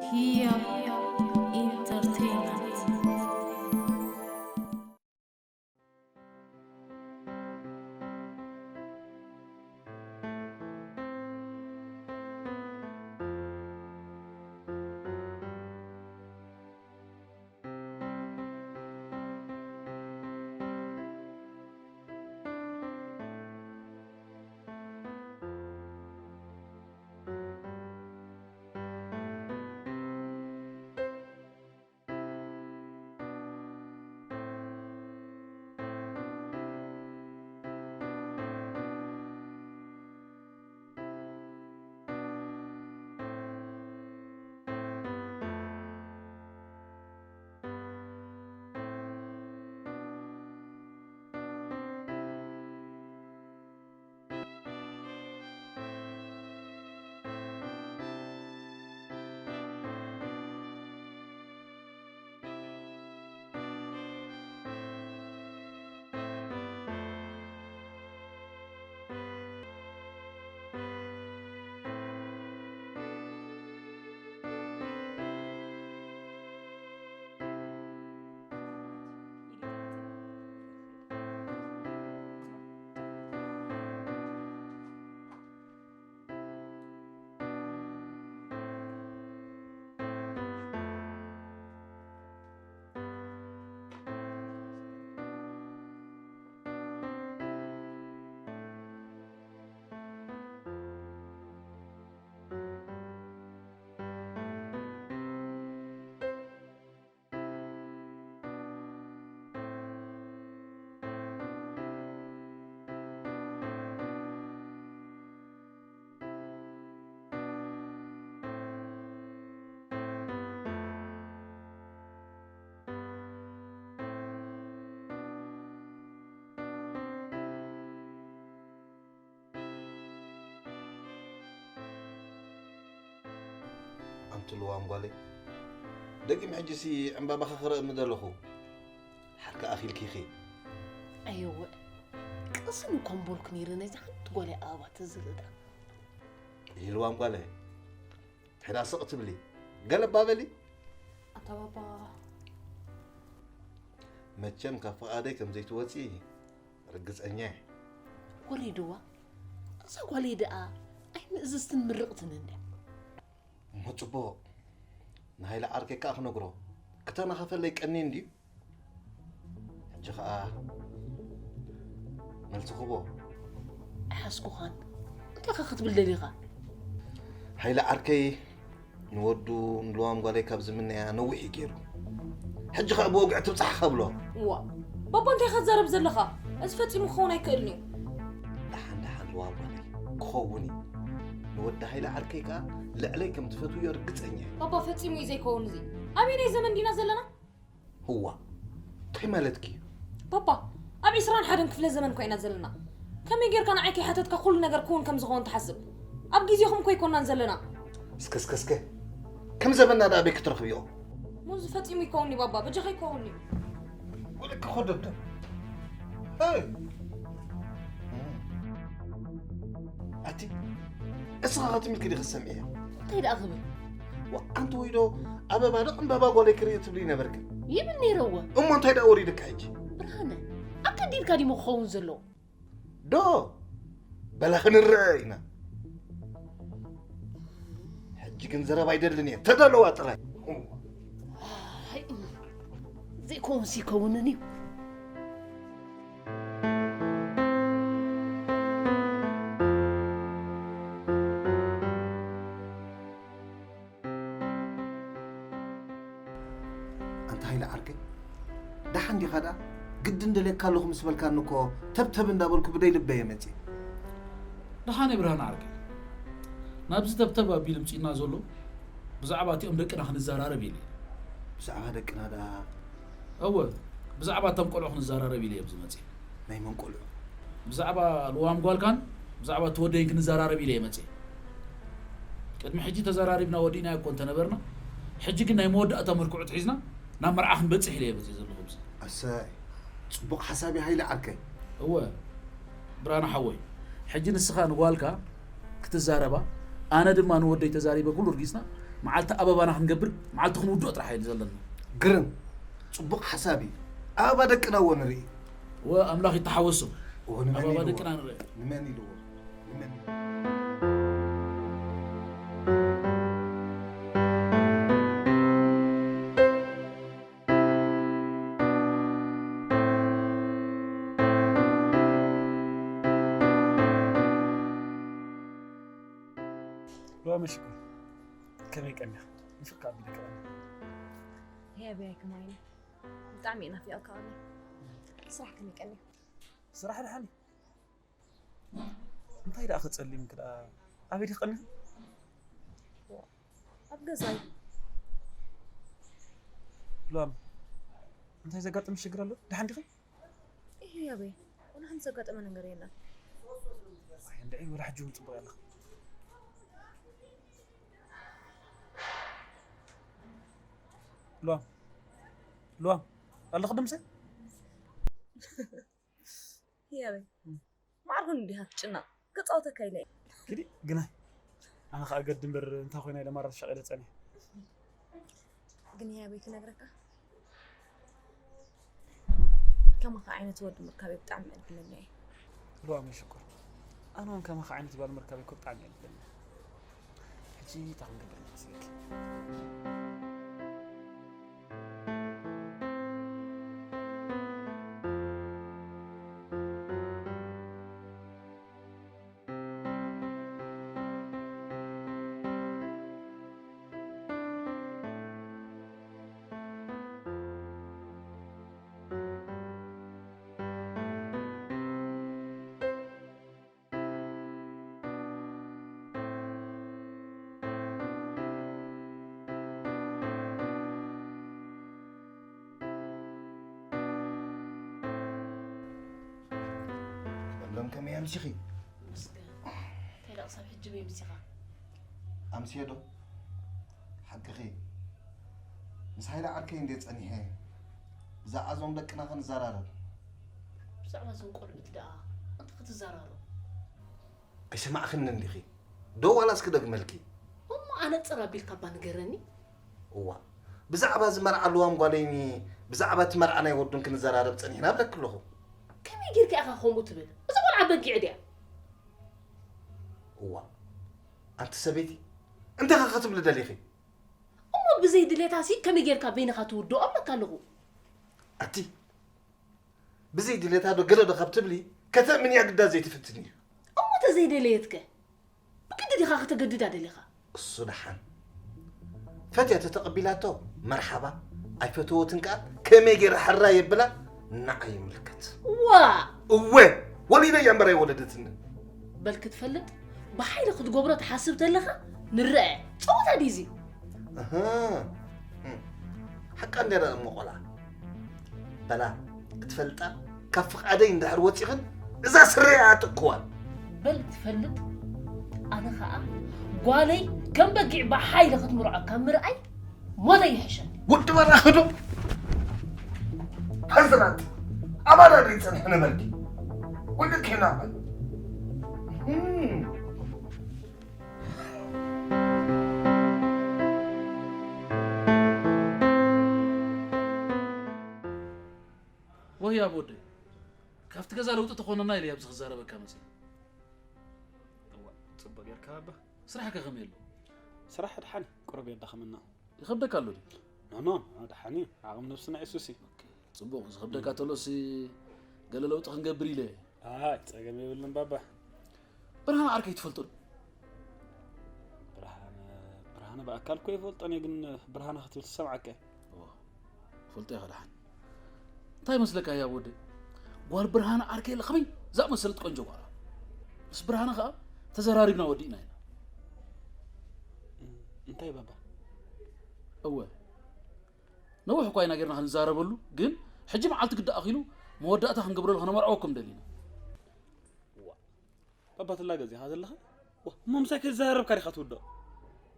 Hija Entertainment. ኣንቲ ልዋም ጓለይ፣ ደጊም ሕጂሲ ዕምባባኺ ክርኢ ምደለኹ። ሓርካ ኣኺልኪ ኢኺ። ኣየወ፣ ቅስን እኳ ምበልኩ ነይረ ነዛ ሓንቲ ጓለይ ኣበባ ተዝርእዳ። ይህ ልዋም ጓለይ፣ ሕዳ ስቕ ትብሊ። ገለ እባ በሊ። ኣታ ባባ። መቸም ካብ ፍቓደይ ከም ዘይትወጺ ርግጸኛ እየ። ወሪድዋ። እዛ ጓለይ ደኣ ኣይምእዝዝትን ምርቕትን እንድያ። እሞ ጽቡቕ። ንሃይለ ዓርከይ ከኣ ክነግሮ። ክተናኸፈለይ ቀኒ እንድዩ። ሕጂ ኸኣ መልሲ ክቦ። ኣይሓዝኩኻን። እንታይ ኸ ክትብል ደሊኻ? ሃይለ ዓርከይ ንወዱ ንልዋም ጓለይ ካብ ዝምነያ ነዊሕ እዩ ገይሩ። ሕጂ ኸኣ ብወግዒ ትብጻሕ ከብሎ። እዋ፣ ባባ እንታይ ኸትዛረብ ዘለኻ? እዚ ፈጺሙ ክኸውን ኣይክእልን እዩ። ደሓን ደሓን ልዋም ጓለይ ክኸውን እዩ። ንወዲ ሃይለ ዓርከይ ከኣ ልዕለይ ከም ትፈትውዮ ርግጸኛ እየ። ባባ ፈጺሙ እዩ ዘይከውን እዚ። ኣበየናይ ዘመን ዲና ዘለና? እዋ፣ እንታይ ማለትኪ እዩ? ባባ፣ ኣብ ዒስራን ሓደን ክፍለ ዘመን እኳ ኢና ዘለና። ከመይ ጌርካ ንዓይ ከይሓተትካ ኩሉ ነገር ክውን ከም ዝኸውን ትሓስብ? ኣብ ግዜኹም እኮ ኣይኮናን ዘለና። እስከ፣ እስከ፣ እስከ። ከም ዘበንና ደኣ ኣበይ ክትረኽብዮ? ሙዚ ፈጺሙ ይከውኒ ባባ፣ በጃኻ ይከውኒ። ወለኪ ኾደብደብ። ሄይ! ኣቲ፣ እስኻ ኸትም ኢልኪ ዲኺ ትሰምዕዮ? እንታይ ደኣ ክብል? ዋ፣ ኣንቲ ወይ ዶ ኣበባ ዶ ዕምባባ ጓለይ ክርኢ ትብሊ ነበርኪ? ይብል ነይረ እወ። እሞ እንታይ ደኣ ወሪድካ ሕጂ? ብርሃነ፣ ኣብ ከዲድካ ዲሞ ክኸውን ዘለዎ? ዶ፣ በላ ክንረአ ኢና። ሕጂ ግን ዘረባ ኣይደልን እየ፣ ተደለዋ ጥራይ። ኣይ፣ ዘይከውንስ ይከውንን እዩ። ኣንታ ሃይለ ዓርከይ፣ ደሓን ዲኻ ደኣ? ግድን ደልየካ ኣለኹ ምስ በልካኒ እኮ ተብተብ እንዳበልኩ ብደይ ልበይ እየ መጺእ። ደሓን እየ ብርሃነ ዓርከይ። ናብዚ ተብተብ ኣቢሉ ምጺእና ዘሎ ብዛዕባ እቲኦም ደቅና ክንዘራረብ ኢለ እየ። ብዛዕባ ደቅና ደኣ? እወ፣ ብዛዕባ እቶም ቆልዑ ክንዘራረብ ኢለ እየ ኣብዚ መጺእ። ናይ መን ቆልዑ? ብዛዕባ ልዋም ጓልካን ብዛዕባ እቲ ወደይን ክንዘራረብ ኢለ እየ መጺእ። ቅድሚ ሕጂ ተዘራሪብና ወዲእናዮ እኮ እንተነበርና፣ ሕጂ ግን ናይ መወዳእታ መልክዑ ሒዝና ናብ መርዓ ክንበጽሕ ኢለ እየ መጺእ ዘለኹ ኣብዚ። ኣሰይ፣ ጽቡቕ ሓሳብ እዩ ሃይለ ዓርከይ። እወ፣ ብርሃነ ሓወይ። ሕጂ ንስኻ ንጓልካ ክትዛረባ፣ ኣነ ድማ ንወደይ ተዛሪበ ኩሉ ርጊጽና፣ መዓልቲ ኣበባና ክንገብር፣ መዓልቲ ክንውድኦ ጥራሕ እዩ ዘለና። ግርም፣ ጽቡቕ ሓሳብ እዩ። ኣበባ ደቅና እዎ ንርኢ። ወ ኣምላኽ ይተሓወሶም። እዎ፣ ንመን ኣበባ ኢልዎ? ደቅና ንርኢ። ንመን ኢልዎ? ንመን ኢልዎ? ሎሚ ሽኮር፣ ከመይ ቀኒኻ? ንፍቅካ ኣቢለ ቀኒኻ። ህያበይ ኣይከማይን። ብጣዕሚ እየ ናፊቐካ ኣነ። ስራሕ ከመይ ቀኒኻ? ስራሕ ደሓን እዩ። እንታይ ደኣ ከጸሊምኪ ደኣ? ኣበይ ዲኺ ቀኒኺ? ኣብ ገዛይ። ሉዋም፣ እንታይ ዘጋጠመ ሽግር ኣሎ? ደሓን ዲኺ? እህ፣ ህያበይ፣ ወላ ሓንቲ ዘጋጠመ ነገር የለን። ኣይ፣ እንድዒ፣ ወላ ሕጂ እውን ጽቡቕ ኣለኺ። ሉዋም፣ ሉዋም፣ ኣለኺ ድምሰ? ህያበይ፣ እም። ማዕርኹን እንዲኻ ትጭነቕ፣ ክጻወተካ ኢለ እየ። ኪዲ፣ ግናይ። ኣነ ኸኣ ገዲ እምበር እንታይ ኮይና ኢለ ማራ ተሻቒለ ጸኒሐ። ግን ህያበይ ክነግረካ፣ ከማኻ ዓይነት ወዲ ምርካበይ ብጣዕሚ ዕድለኛ እየ። ሉዋመይ ሽኮር፣ ኣነ እውን ከማኻ ዓይነት ጓል ምርካበይ እኮ ብጣዕሚ ዕድለኛ። ሕጂ እንታይ ክንገብር ንመስለኪ? በሎም ከመይ ኣምሲኺ? ምስገን። እንታይ ደኣ ክሳብ ሕጂ በይ ምሲኻ? ኣምስየ ዶ? ሓቅኺ። ምስ ሃይለ ዓርከይ እንድየ ጸኒሐ። ብዛዕባ እዞም ደቅና ክንዘራረብ። ብዛዕባ እዞም ቆልዑት ደኣ እንታይ ክትዘራረቡ? ኣይሰማዕክንን ዲኺ? ዶ ዋላስ ክደግመልኪ? እሞ ኣነጽር ኣቢልካ እባ ንገረኒ። እዋ፣ ብዛዕባ እዚ መርዓ ልዋም ጓለይኒ፣ ብዛዕባ እቲ መርዓ ናይ ወዱን ክንዘራረብ ጸኒሕና እብለኪ ኣለኹ። ከመይ ጌርካ ኢኻ ከምኡ ትብል? እዛ ቆልዓ በጊዕ ድያ? እዋ፣ ኣንቲ ሰበይቲ፣ እንታይ ኸ ክትብሊ ደሊኺ? እሞ ብዘይ ድሌታሲ ከመይ ጌርካ በይንኻ ትውድኦ እብለካ ኣለኹ። ኣቲ፣ ብዘይ ድሌታ ዶ ገለ ዶ ካብ ትብሊ፣ ከተእምንያ ግዳ ዘይትፍትኒ። እሞ ተዘይደለየትከ? ብግዲ ዲኻ ከተገድዳ ደሊኻ? እሱ ደሓን። ፈትያ ተተቐቢላቶ፣ መርሓባ። ኣይፈተወትን ከኣ፣ ከመይ ገይራ ሕራይ የብላ፣ ንዓ ይምልከት። ዋ! እወ፣ ወሊደያ እምበር ኣይወለደትንን። በል ክትፈልጥ፣ ብሓይሊ ክትገብሮ ትሓስብ ተለኻ፣ ንረኣ። ጸወታ ድዩ እዚ? እህ፣ እም፣ ሓቃ እንድያ ደኣ እሞ ቆልዓ። በላ፣ ክትፈልጣ፣ ካብ ፍቓደይ እንድሕር ወጺኽን፣ እዛ ስረይ ኣጥቅዋን። በል ትፈልጥ፣ ኣነ ኸኣ ጓለይ ከም በጊዕ ብሓይሊ ክትምርዖ ካብ ምርኣይ ሞተይ ይሕሸኒ። ወዲ በራኺ ዶ? ሕስራት፣ ኣባዳ ዶ ይጸንሕ ነበርኪ? ወዲ ኬና በል። እም። ወይ ኣብ ወደይ፣ ካብቲ ገዛ ለውጢ ተኾነና ኢለ ኣብዚ ክዛረበካ መጽእ። እዋ፣ ጽቡቕ ጌርካ ኣባ። ስራሕከ ከመይ ኣሎ? ስራሕ ድሓን፣ ቁሩብ የዳኽመና። ይኸብደካ ኣሎ ድዩ? ኖ፣ ኖ፣ ኖ፣ ድሓን እዩ። ዓቕሚ ነብስና እሱሲ። ኦኬ፣ ጽቡቕ። ዝኸብደካ ተሎሲ ገለ ለውጢ ክንገብር ኢለ እየ። ኣይ፣ ጸገም የብልን ባባ። ብርሃነ ዓርከይ ትፈልጦ ዶ? ብርሃነ፣ ብርሃነ ብኣካል እኮ ይፈልጦን እየ፣ ግን ብርሃነ ክትብል ትሰምዓካ እየ። እዋ፣ ፈልጦ እየ ደሓን። እንታይ መስለካ ህያብ ወደይ? ጓል ብርሃነ ዓርከይ ኣላ፣ ከመይ ዝኣመሰለት ቆንጆ ጓል። ምስ ብርሃነ ኸኣ ተዘራሪብና ወዲእና ኢና። እንታይ ባባ? እወ። ነዊሕ እኳ ኢና ጌርና ክንዛረበሉ፣ ግን ሕጂ መዓልቲ ግዲ ኣኺሉ መወዳእታ ክንገብረሉ ከነመርዕወኩም ደሊና። ዋ፣ ባባ ትላገጽ ኢኻ ዘለኻ? ዋ፣ እሞ ምሳይ ከይዘራረብካ ዲኻ ትውድኦ?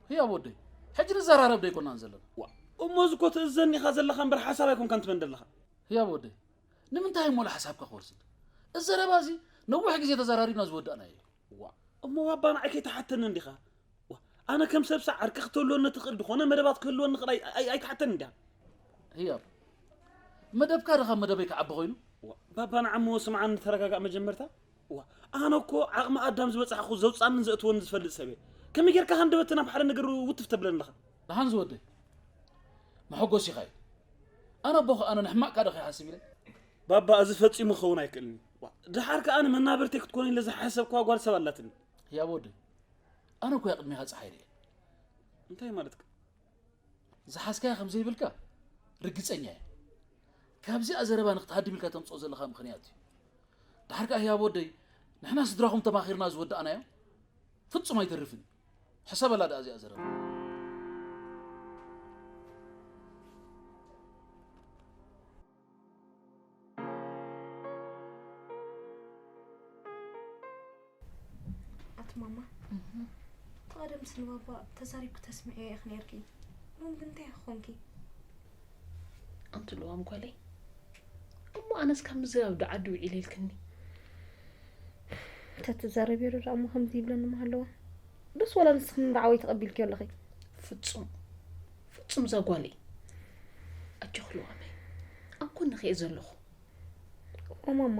ህያብ ወደይ፣ ሕጂ ንዘራረብ ዶ ኣይኮናን ዘለና? ዋ፣ እሞ እዚ እኮ ትእዘኒ ኢኻ ዘለኻ እምበር ሓሳብ ኣይኮንካን ትመን ዘለኻ። ህያብ ወደይ፣ ንምንታይ እሞ ሓሳብካ ክወስድ? እዚ ዘረባ እዚ ነዊሕ ግዜ ተዘራሪብና ዝወዳእናዮ እዩ። ዋ፣ እሞ ባባ ንዓይ ከይተሓተኒ እንዲኻ? ዋ፣ ኣነ ከም ሰብ ሳዕ ዓርኪ ክትህልወኒ ትኽእል፣ ዝኾነ መደባት ክህልወኒ ይኽእል ኣይ-፣ ኣይ-፣ ኣይተሓተኒ እንዲኻ? ህያብ፣ መደብካ ዶ ካብ መደበይ ክዓቢ ኮይኑ? ዋ፣ ባባ ንዓሞ ስምዓኒ፣ ተረጋጋእ መጀመርታ። ዋ፣ ኣነ እኮ ዓቕሚ ኣዳም ዝበጻሕኩ ዘውጻንን ዘእትወኒ ዝፈልጥ ሰብ እየ። ከመይ ጌርካ ሃንደበትና ኣብ ሓደ ነገር ውትፍ ተብለኒ ኣለኻ? ደሓን ዝወደይ፣ መሐጎሲኻ እዩ። ኣነ ኣቦኻ ኣነ ንሕማቕካ ዶ ከይሓስብ ኢለ? ባባ፣ እዚ ፈጺሙ ክኸውን ኣይክእልን እዩ። ዋ፣ ደሓር ከኣ ኣነ መናብርተይ ክትኮን ኢለ ዝሓሰብክዋ ጓል ሰብ ኣላትኒ። ህያብ ወደይ፣ ኣነ እኮ እየ ቅድሚኻ ጸሓይ ርእየ። እንታይ ማለትካ? ዝሓዝካዮ ከም ዘይብልካ ርግጸኛ እየ። ካብዚኣ ዘረባ ንክትሃድም ኢልካ ተምጽኦ ዘለኻ ምኽንያት እዩ። ደሓር ከኣ ህያብ ወደይ፣ ንሕና ስድራኹም ተማኺርና ዝወዳእናዮ ፍጹም ኣይተርፍን እዩ። ሕሰበላ ደኣ እዚኣ ዘረባ። ኣቲ ማማ፣ እቲ ቀደም ስለ ባባ ተዛሪብኪ ተስምዕዮ ኢኺ ነይርኪ። ሎሚ ግን እንታይ ኢኺ ኮንኪ? ኣንቲ ልዋም ጓለይ፣ እሞ ኣነስ ካብ ምዝራብ ዶ ዓዲ ውዒለ ኢልክኒ? እንተትዛረብዮ ዶ ደኣ እሞ ከምዚ ይብለኒ ምሃለወ? ዶስ ዋላ ንስኺ ንብዓወይ ተቐቢልክዮ ኣለኺ? ፍጹም፣ ፍጹም እዛ ጓለይ። ኣጆኺ ልዋመይ፣ ኣብ ጎንኺ እየ ዘለኹ። ኦ ማማ፣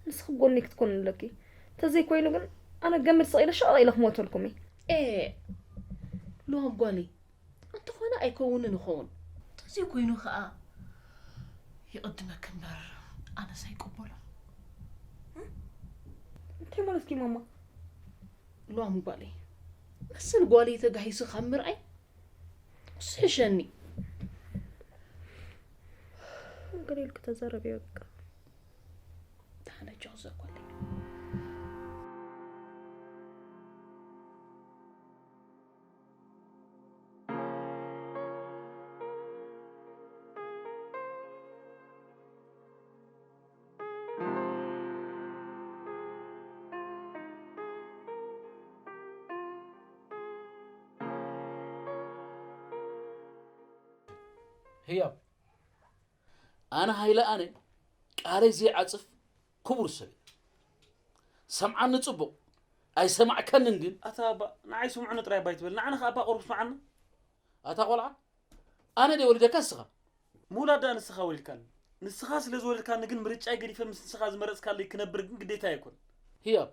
ንስኺ ጎነይ ክትኮኒ ኣለኪ። እንተዘይኮይኑ ግን ኣነ ገመድ ሰቒለ ሸቕ ኢለ ክሞተልኩም እየ። ኤ፣ ልዋም ጓለይ፣ እንተኾነ ኣይከውንን ይኸውን። እንተዘይኮይኑ ኸኣ ይቕድመኪ እምበር ኣነስ ኣይቅበሎን። እንታይ ማለትኪ ማማ? ልዋም ጓለይ፣ መሰል ጓለይ ተጋሂሱ ካብ ምርኣይ ዝሕሸኒ። ገለ ኢልኪ ተዛረቢ በቃ። ደሓን ኣጆኺ ዘኮለይ። ህያብ፣ ኣነ ሃይለ ኣነ ቃለይ ዘይዓጽፍ ክቡር ሰብ እየ። ሰምዓኒ ጽቡቕ፣ ኣይሰማዕካንን ግን። ኣታ ኣባ፣ ንዓይ ስምዑኒ ጥራይ እባ ኣይትበል፣ ንዓና ኸኣ እባ ቁሩብ ስምዓና። ኣታ ቖልዓ፣ ኣነ ድየ ወሊደካ ንስኻ? ምውላድ ደኣ ንስኻ ወሊድካኒ። ንስኻ ስለ ዝወለድካኒ ግን ምርጫይ ገዲፈ ምስ ንስኻ ዝመረጽካለይ ክነብር ግን ግዴታይ ኣይኮነን። ህያብ፣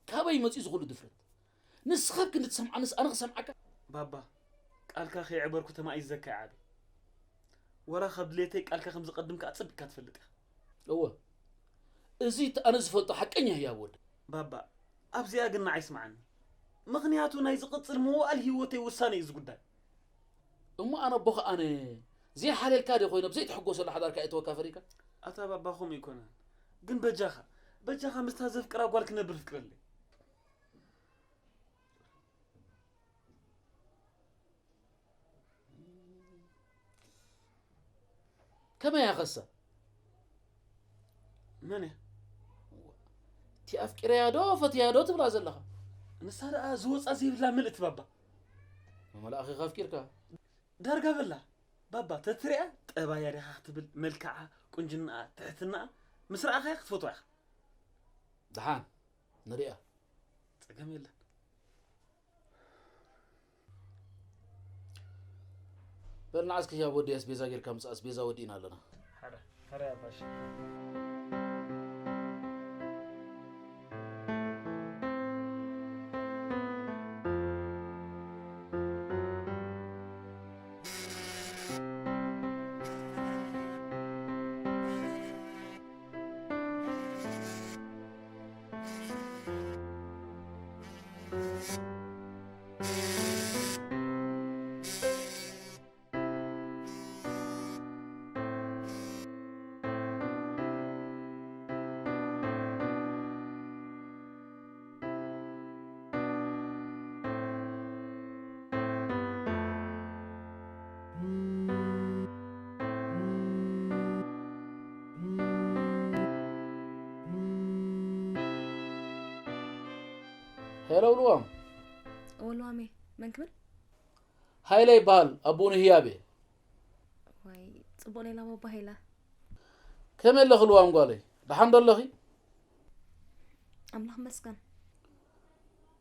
ካበይ መጺኡ ዝኹሉ ድፍረት? ንስኻ ኣብ ክንዲ ትሰምዓንስ ኣነ ክሰምዓካ? ባባ፣ ቃልካ ከየዕበርኩ ተማኢዘካ እየ ዓብየ። ወላ ካብ ድሌተይ ቃልካ ከም ዝቐድም ከኣ ኣጸቢቕካ ትፈልጥ ኢኻ። እወ፣ እዚ እቲ ኣነ ዝፈልጦ ሓቀኛ ህያብ ወደይ። ባባ፣ ኣብዚኣ ግን ንዓይ ስምዓኒ። ምኽንያቱ ናይ ዝቕጽል መዋእል ህይወተይ ውሳነ እዩ እዚ ጉዳይ። እሞ ኣነ ኣቦኻ ኣነ ዘይሓልየልካ ድየ ኮይነ ኣብ ዘይትሕጎሰሉ ሓዳርካ እተወካ ፈሪድካ? ኣታ ባባ ከምኡ ኣይኮነን። ግን በጃኻ፣ በጃኻ ምስታ ዘፍቅራ ጓል ክነብር ፍቅረለይ። ከመይ እያ ኸሳ? መን እያ? እቲ ኣፍቂረያ ዶ ፈትያ ዶ ትብላ ዘለኻ? ንሳ ደኣ ዝወጻ ዘይብላ ምልእቲ ባባ። መመላእኺ ኣፍቂርካ? ዳርጋ በላ። ባባ፣ ተትሪኣ ጠባያ ዲኻ ክትብል፣ መልክዓ፣ ቁንጅናኣ፣ ትሕትናኣ፣ ምስ ረኣኻያ ክትፈትዋ ኢኻ። ደሓን፣ ንሪኣ። ጸገም የለን። በል ንዓ እስኪ ያብ ወዲ ኣስቤዛ ጌርካ ምጽእ፣ ኣስቤዛ ወዲእና ኣለና። ሓደ፣ ሓደ ኣባሽ። ሄሎ ልዋም። እወ ልዋሜ፣ መን ክብል? ሃይለ ይበሃል፣ ኣቦኡ ንህያብ እየ። ዋይ፣ ጽቡቕ ሌላ ባባ ሃይላ። ከመይ ኣለኺ ልዋም ጓለይ? ደሓን ዶ ኣለኺ? ኣምላኽ መስገን።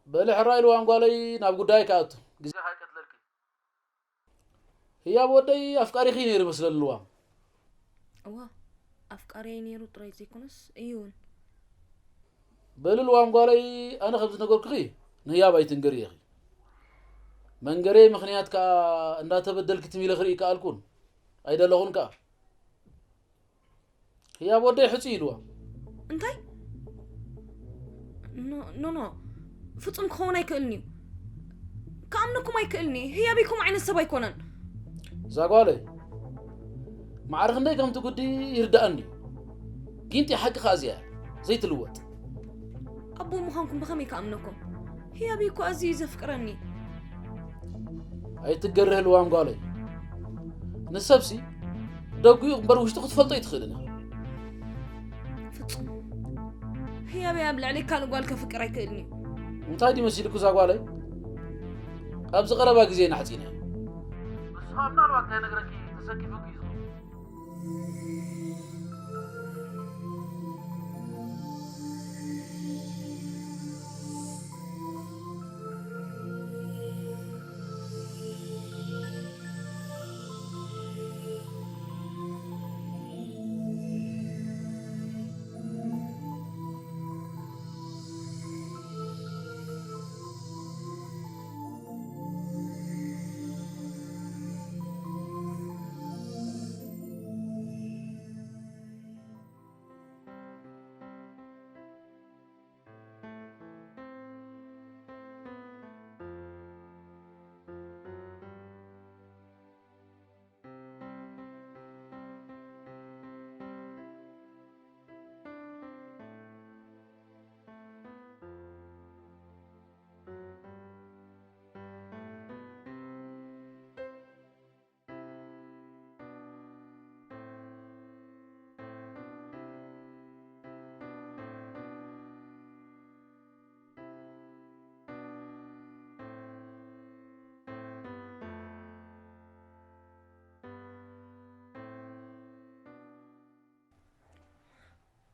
በሊ ሕራይ ልዋም ጓለይ፣ ናብ ጉዳይ ክኣቱ። ግዜ ካይቀትለልኪ። ህያብ ወደይ ኣፍቃሪኺ ነይሩ መስለኒ ልዋም። እዋ፣ ኣፍቃሪየይ ነይሩ ጥራይ ዘይኮነስ እዩ እውን። በሊ ልዋም ጓለይ፣ ኣነ ከም ዝነገርኩኺ ንህያብ ኣይትንገሪ ኢኺ። መንገረይ ምኽንያት ከኣ እንዳተበደልኪ ትም ኢለ ክርኢ ከኣልኩን ኣይደለኹን ከኣ። ህያብ ወደይ ሕጹይ ኢልዋ። እንታይ? ኖ፣ ኖ፣ ኖ። ፍጹም ክኸውን ኣይክእልን እዩ። ክኣምነኩም ኣይክእልን እዩ። ህያብ ከምኡ ዓይነት ሰብ ኣይኮነን። እዛ ጓለይ፣ ማዕረ ክንደይ ከም ትጉዲ ይርድኣኒ እዩ። ጊንጢ ሓቂ ከኣ እዚኣ እያ፣ ዘይትልወጥ። ኣቦ ምዃንኩም ብኸመይ ክኣምነኩም? ህያብ እኮ ኣዝዩ እዩ ዘፍቅረኒ። ኣይትገረህ ልዋም ጓለይ። ንሰብሲ ደጉኡ እምበር ውሽጡ ክትፈልጦ ኣይትኽእልን ኢኻ። ፍጹም። ህያበይ ኣብ ልዕሊ ካልእ ጓል ከፍቅር ኣይክእልን እዩ። እንታይ ድዩ መሲልኩ እዛ ጓለይ? ኣብዚ ቀረባ ግዜ ኢና ሓጺናዮ። ንሱ ኸኣ ምናልባት ከይነግረኪ ተሰኪፉ እዩ ዝኸውን።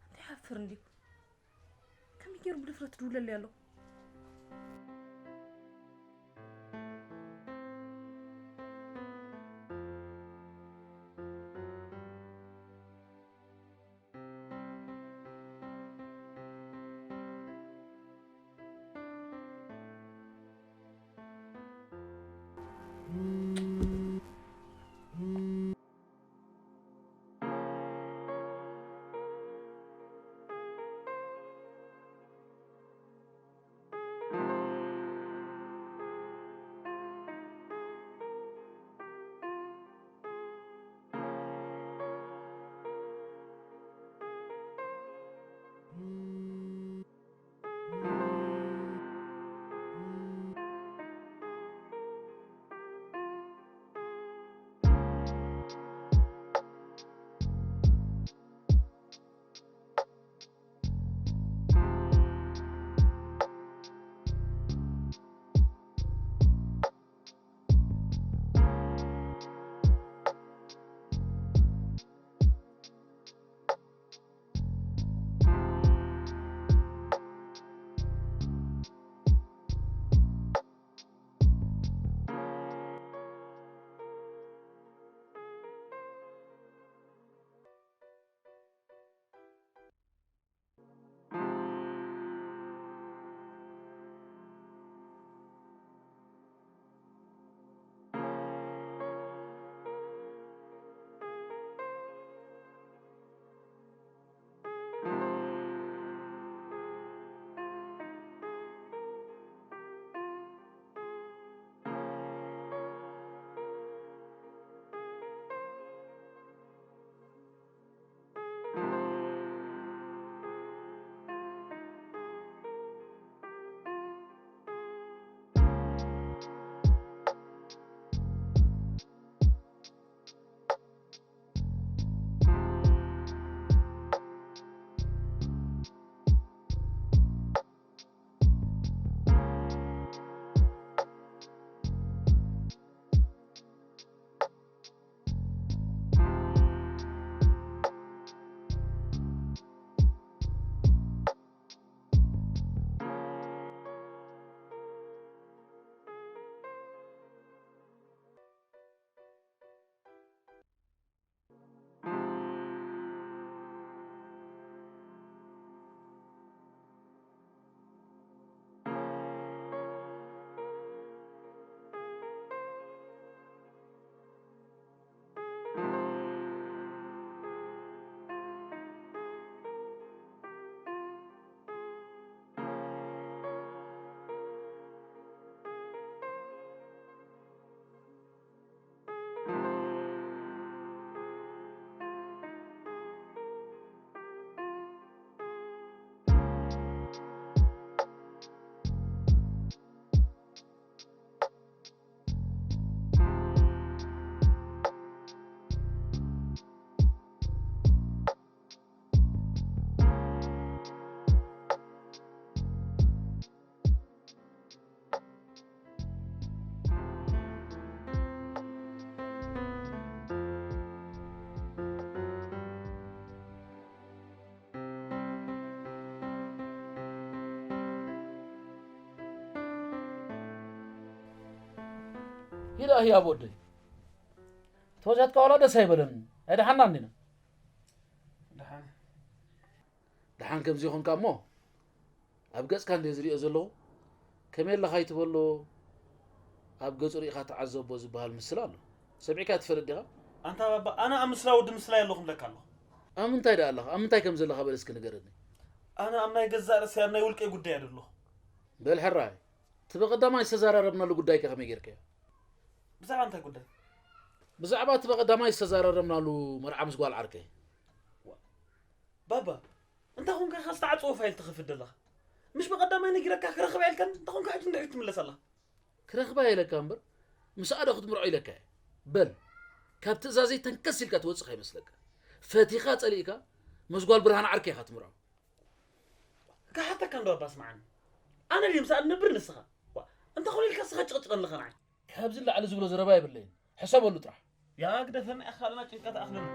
እንታይ ሓፍር እንድዩ? ከመይ ገይሩ ብድፍረት ድውለለይ ኣሎ? ኢዳ ህያብ ወደይ። ተወዛትካ ዋላ ደስ ኣይበለን። ኣይደሓና እንዲና። ደሓን። ደሓን ከምዚ ይኹንካ እሞ፣ ኣብ ገጽካ እንደ ዝሪኦ ዘለኹ፣ ከመይ ኣለኻ ይትበሎ፣ ኣብ ገጹ ርኢኻ ተዓዘቦ ዝበሃል ምስላ ኣሎ። ሰሚዕካ ትፈልጥ ዲኻ? ኣንታ ባባ፣ ኣነ ኣብ ምስላ ወዲ ምስላ የለኹም ለካ ኣለኹ። ኣብ ምንታይ ደኣ ኣለኻ? ኣብ ምንታይ ከም ዘለኻ በል እስኪ ንገረኒ። ኣነ ኣብ ናይ ገዛእ ርእሰይ፣ ኣብ ናይ ውልቀይ ጉዳይ እየ ዘለኹ። በል ሕራይ፣ እቲ ብቐዳማይ ዝተዘራረብናሉ ጉዳይ ከ ከመይ ጌርካዮ? ብዛዕባ እንታይ ጉዳይ? ብዛዕባ እቲ ብቐዳማይ ዝተዘራረብናሉ መርዓ ምስ ጓል ዓርከይ። ዋ፣ ባባ፣ እንታይ ኾንካ ኢኻ ዝተዓጽወ ፋይል ትኸፍት ዘለኻ? ምሽ ብቐዳማይ ነጊረካ ክረኽባ ኢልካን፣ እንታይ ኾንካ ሕጂ ንድሕሪት ትምለስ ኣለኻ? ክረኽባ ኢለካ እምበር፣ ምስኣ ዶ ክትምርዖ ኢለካ እየ? በል፣ ካብ ትእዛዘይ ተንከስ ኢልካ ትወጽእ ከይመስለካ። ፈቲኻ ጸሊእካ፣ ምስ ጓል ብርሃን ዓርከይ ኢኻ ትምርዖ። ክሓተካ እንዶ ኣባ ስምዓኒ። ኣነ ድየ ምስኣ ዝነብር ንስኻ? ዋ፣ እንታይ ኾነ ኢልካ ንስኻ ጭቕጭቕ ኣለኻ ንዓይ? ካብዚ ንላዕሊ ዝብሎ ዘረባ የብለይን። ሕሰበሉ ጥራሕ። ያ ግደፈና ኢኻ፣ ካልእና ጭንቀት ኣኽለና።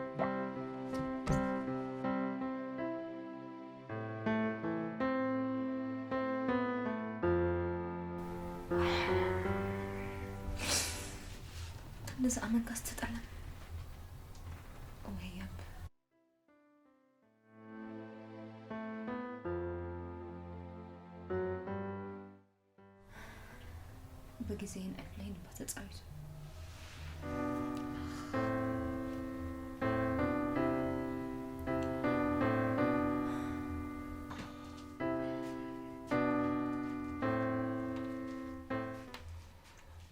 ንዝኣመንካስ ትጠልም። ወይ ያብ። ብግዜን ዕድለይን እባ ተጻዊቱ።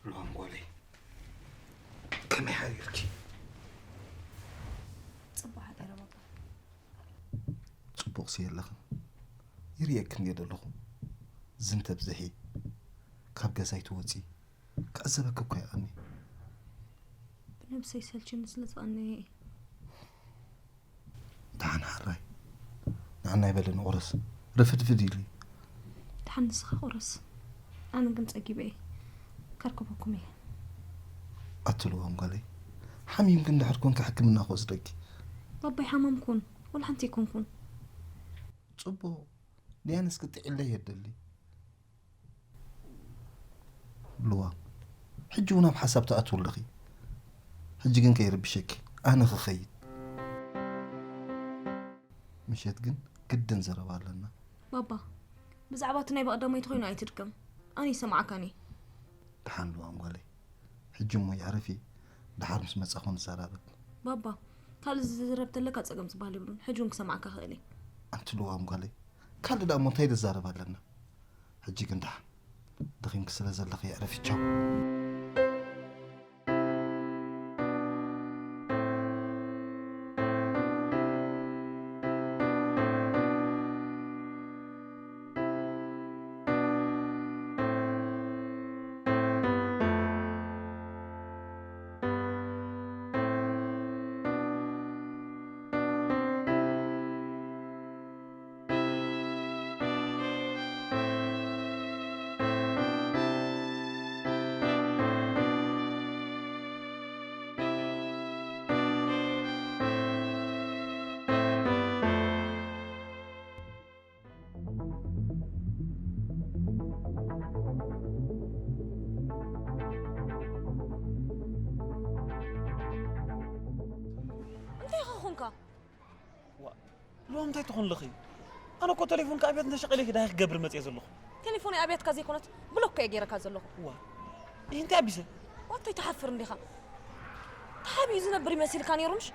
ሎሚ ጓለይ፣ ከመይ ሓዲርኪ? ጽቡቕ ሓዲረ ባባ። ጽቡቕሲ የለኽን። ይርእየክን እየ ዘለኹ። ዝንተ ብዝሒ፣ ካብ ገዛይ ትወጺ፣ ክዕዘበኪ እኳ ይቐኒ። ብነብሰይ ሰልችኒ ስለ ዝቐነየ እየ። ደሓን ሓራይ፣ ንዓናይ በሊ ንቑረስ፣ ርፍድፍድ ኢሉ እዩ። ደሓን ንስኻ ቁረስ፣ ኣነ ግን ጸጊበ እየ። ከርከበኩም እየ። ኣትልዎም ጓለይ፣ ሓሚምኪ እንድሕር ኮንኪ ሕክምና ክወስደኪ። ባባይ ሓማም ኩን፣ ወላ ሓንቲ ኣይኮንኩን። ጽቡቕ፣ ንያንስ ክትጥዕለይ እየ እደሊ። ልዋም፣ ሕጂ እውን ኣብ ሓሳብ ትኣትዊ ኣለኺ። ሕጂ ግን ከይርብሸኪ፣ ኣነ ክኸይድ። ምሸት ግን ግድን ዘረባ ኣለና። ባባ፣ ብዛዕባ እቲ ናይ ብቐዳማይ ተኾይኑ ኣይትድገም። ኣነ ይሰማዓካን እየ። ደሓን ልዋም ጓለይ። ሕጂ እሞ ይዕረፊ፣ ደሓር ምስ መጻኹ ንዘራረብ። ባባ፣ ካልእ ዝዝረብ ተለካ ጸገም ዝበሃል የብሉን። ሕጂ እውን ክሰማዓካ ክእል እየ። ኣንቲ ልዋም ጓለይ፣ ካልእ ደኣ እሞ እንታይ ንዛረብ ኣለና? ሕጂ ግን ደሓን፣ ደኺምኪ ስለ ዘለኺ ይዕረፊ፣ ቻው። እንታይ ኢኻ ኾንካ? ዋ፣ ሎም እንታይ ትኾን ኣለኺ? ኣነ እኮ ቴሌፎን ከኣብያት እንተሸቒለ ኢኺ ዳሂ ክገብር መጽየ ዘለኹ። ቴሌፎን ኣብያትካ ዘይኮነት ብሎክ እየ ገይረካ ዘለኹ። ዋ፣ ይህ እንታይ ኣቢሰ? ዋቶይ ትሓፍር እንዲኻ? ተሓቢኡ ዝነብር ይመሲልካ ነይሩ ምሽ?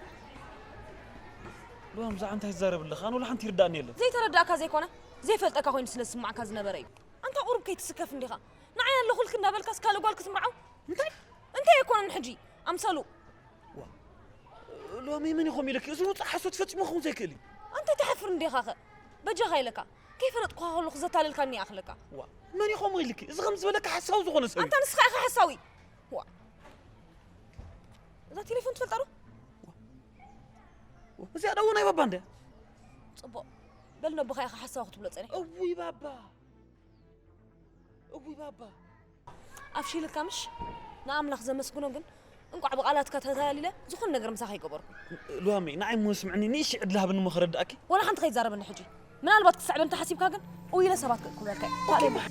ሎም ብዛዕባ እንታይ ትዛረብ ኣለኻ? ኣነ ወላ ሓንቲ ይርዳእኒ የለን። ዘይተረዳእካ ዘይኮነ ዘይፈልጠካ ኮይኑ ስለ ዝስማዕካ ዝነበረ እዩ። ኣንታ ቁሩብ ከይትስከፍ እንዲኻ? ንዓይ ኣለኹልኪ እንዳበልካስ ካልእ ጓል ክትምርዓው? እንታይ? እንታይ ኣይኮነን ሕጂ ኣምሰሉ። ዋ፣ ሎሚ መን ኢኹም ኢልኪ? እዚ ውጹእ ሓሶት ፈጺሙ ክኸውን ዘይክእል እዩ። ኣንታ ትሓፍር እንዲኻኸ? በጃኻ ኢለካ። ከይፈለጥኩኻ ከለኹ ዘታለልካኒ ይኣኽለካ። ዋ፣ መን ኢኹም ኢልኪ? እዚ ከም ዝበለካ ሓሳዊ ዝኾነ ሰብ እዩ። ኣንታ ንስኻ ኢኻ ሓሳዊ። ዋ። እዛ ቴሌፎን ትፈልጣ ዶ? ዋ፣ እዚኣ ደኣ ናይ ባባ እንድያ። ጽቡቕ። በል ነቦኻ ኢኻ ሓሳዊ ክትብሎ ጸኒሕካ። እውይ ባባ። እውይ ባባ። ኣፍሺልካ ምሽ? ንኣምላኽ ዘመስግኖ ግን እንቋዕ ብቓላትካ ተታሊለ ዝኾነ ነገር ምሳኻ ኣይገበርኩ። ሉዋመይ፣ ንዓይ እሞ ስምዕኒ፣ ንእሽተይ ዕድል ሃብኒ እሞ ከረድኣኪ። ወላ ሓንቲ ከይትዛረበኒ ሕጂ። ምናልባት ክትስዕበኒ ተሓሲብካ ግን እው ኢለ ሰባት ክእኩበልካ እየ። ኦኬ፣ ታዲያ ማ-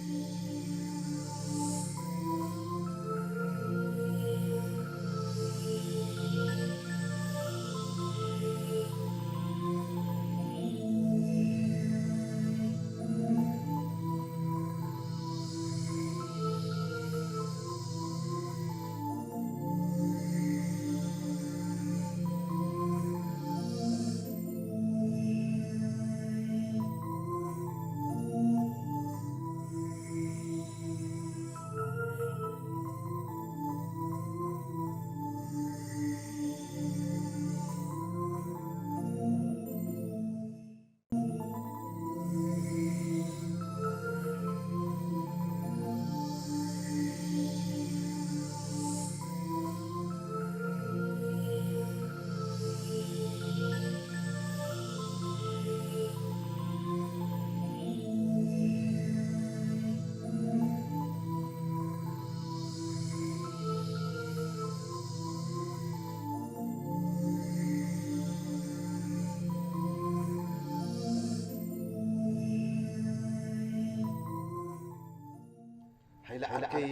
ኣይለዓልከይ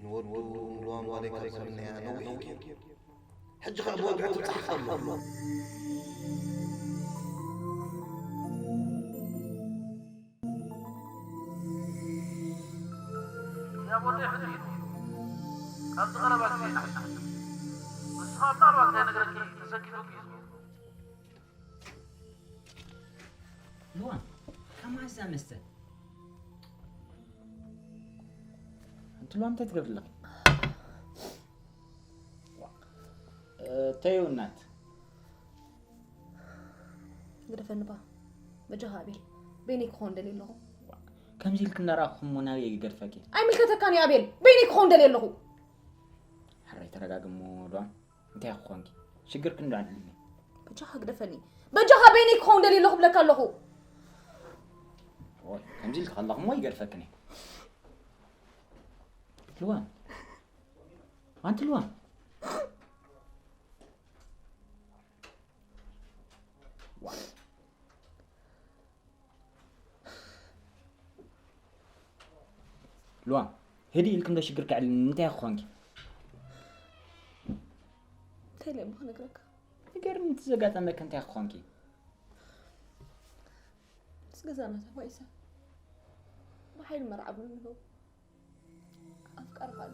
ንወዱ ንልዋም ጓለይ ካብ ዝምነያ ነዊሕ እዩ ገይሩ። ሕጂ ኸኣ ብወግዒ ትብጻሕ ኣሎ። ያቦቴ ሕዚ እዩ። ካብዚ ቀረባ ግዜ ንሓይሽ። ንስኻ ምናልባት ከይነግረኪ ተሰኪፉኪ እዩ ዝኸውን። ልዋም ካብ መዓስ እዛ መስተ? ኣንቲ ልዋም እንታይ ትገብሪ ኣለኺ? ተይው እናት። ግደፈኒ እባ በጃኻ ኣቤል፣ በይነይ ክኾን ደልየ ኣለኹ። ከምዚ ኢልኪ እናረኣኹ እሞ ናበይ እየ ክገድፈኪ? ኣይምልከተካን እዩ ኣቤል፣ በይነይ ክኾን ደልየ ኣለኹ። ሕራይ ተረጋጊ እሞ ልዋም። እንታይ ክኾንኪ? ሽግርኪ እንዶ ኣዕልልኒ። በጃኻ ግደፈኒ። በጃኻ በይነይ ክኸውን ደልየ ኣለኹ እብለካ ኣለኹ። ኦይ ከምዚ ኢልኪ ከለኹ እሞ ይገድፈክን እየ። ልዋም ኣንቲ ልዋም። ልዋም ህድእ ኢልኪ እንዶ ሽግር ከዕልኒ እንታይ ክኾንኪ? እንታይ ኢለ እሞ ክነግረካ? ንገርኒ እቲ ዘጋጠመኪ እንታይ ክኾንኪ? ምስ ገዛና ተባኢሰ ብሓይሊ መርዓብኒ ኣለዉ። ኣፍቃሪ ቃል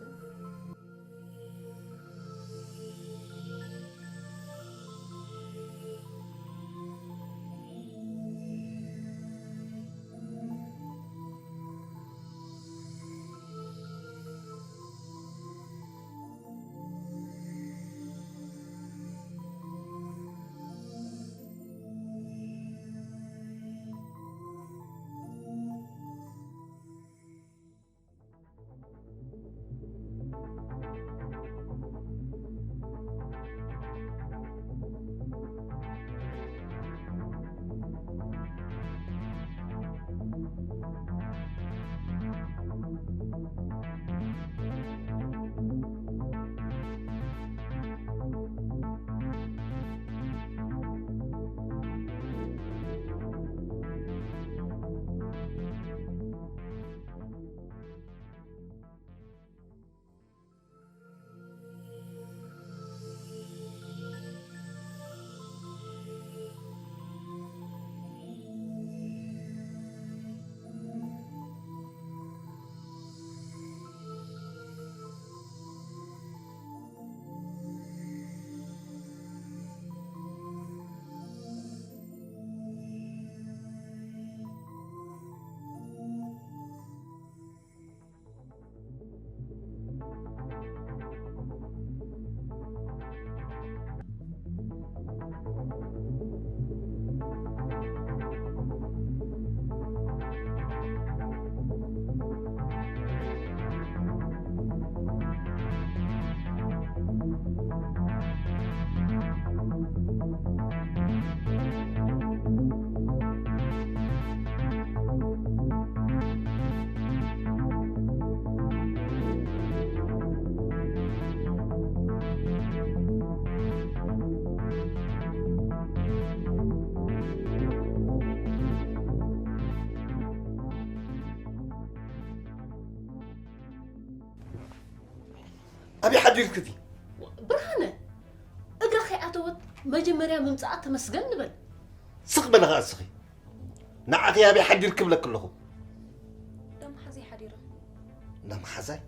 ኣበይ ሓዲርክቲ? ብርሃነ እግራ ከይኣተወት መጀመርያ ምምፃኣ ተመስገን ንበል። ስቕ በሊ ኸዓ እስኺ። ንዓኺ ኣበይ ሓዲርኪ እብለኪ ኣለኹ። እንዳ መሓዘይ ሓዲረ። እንዳ መሓዛይ?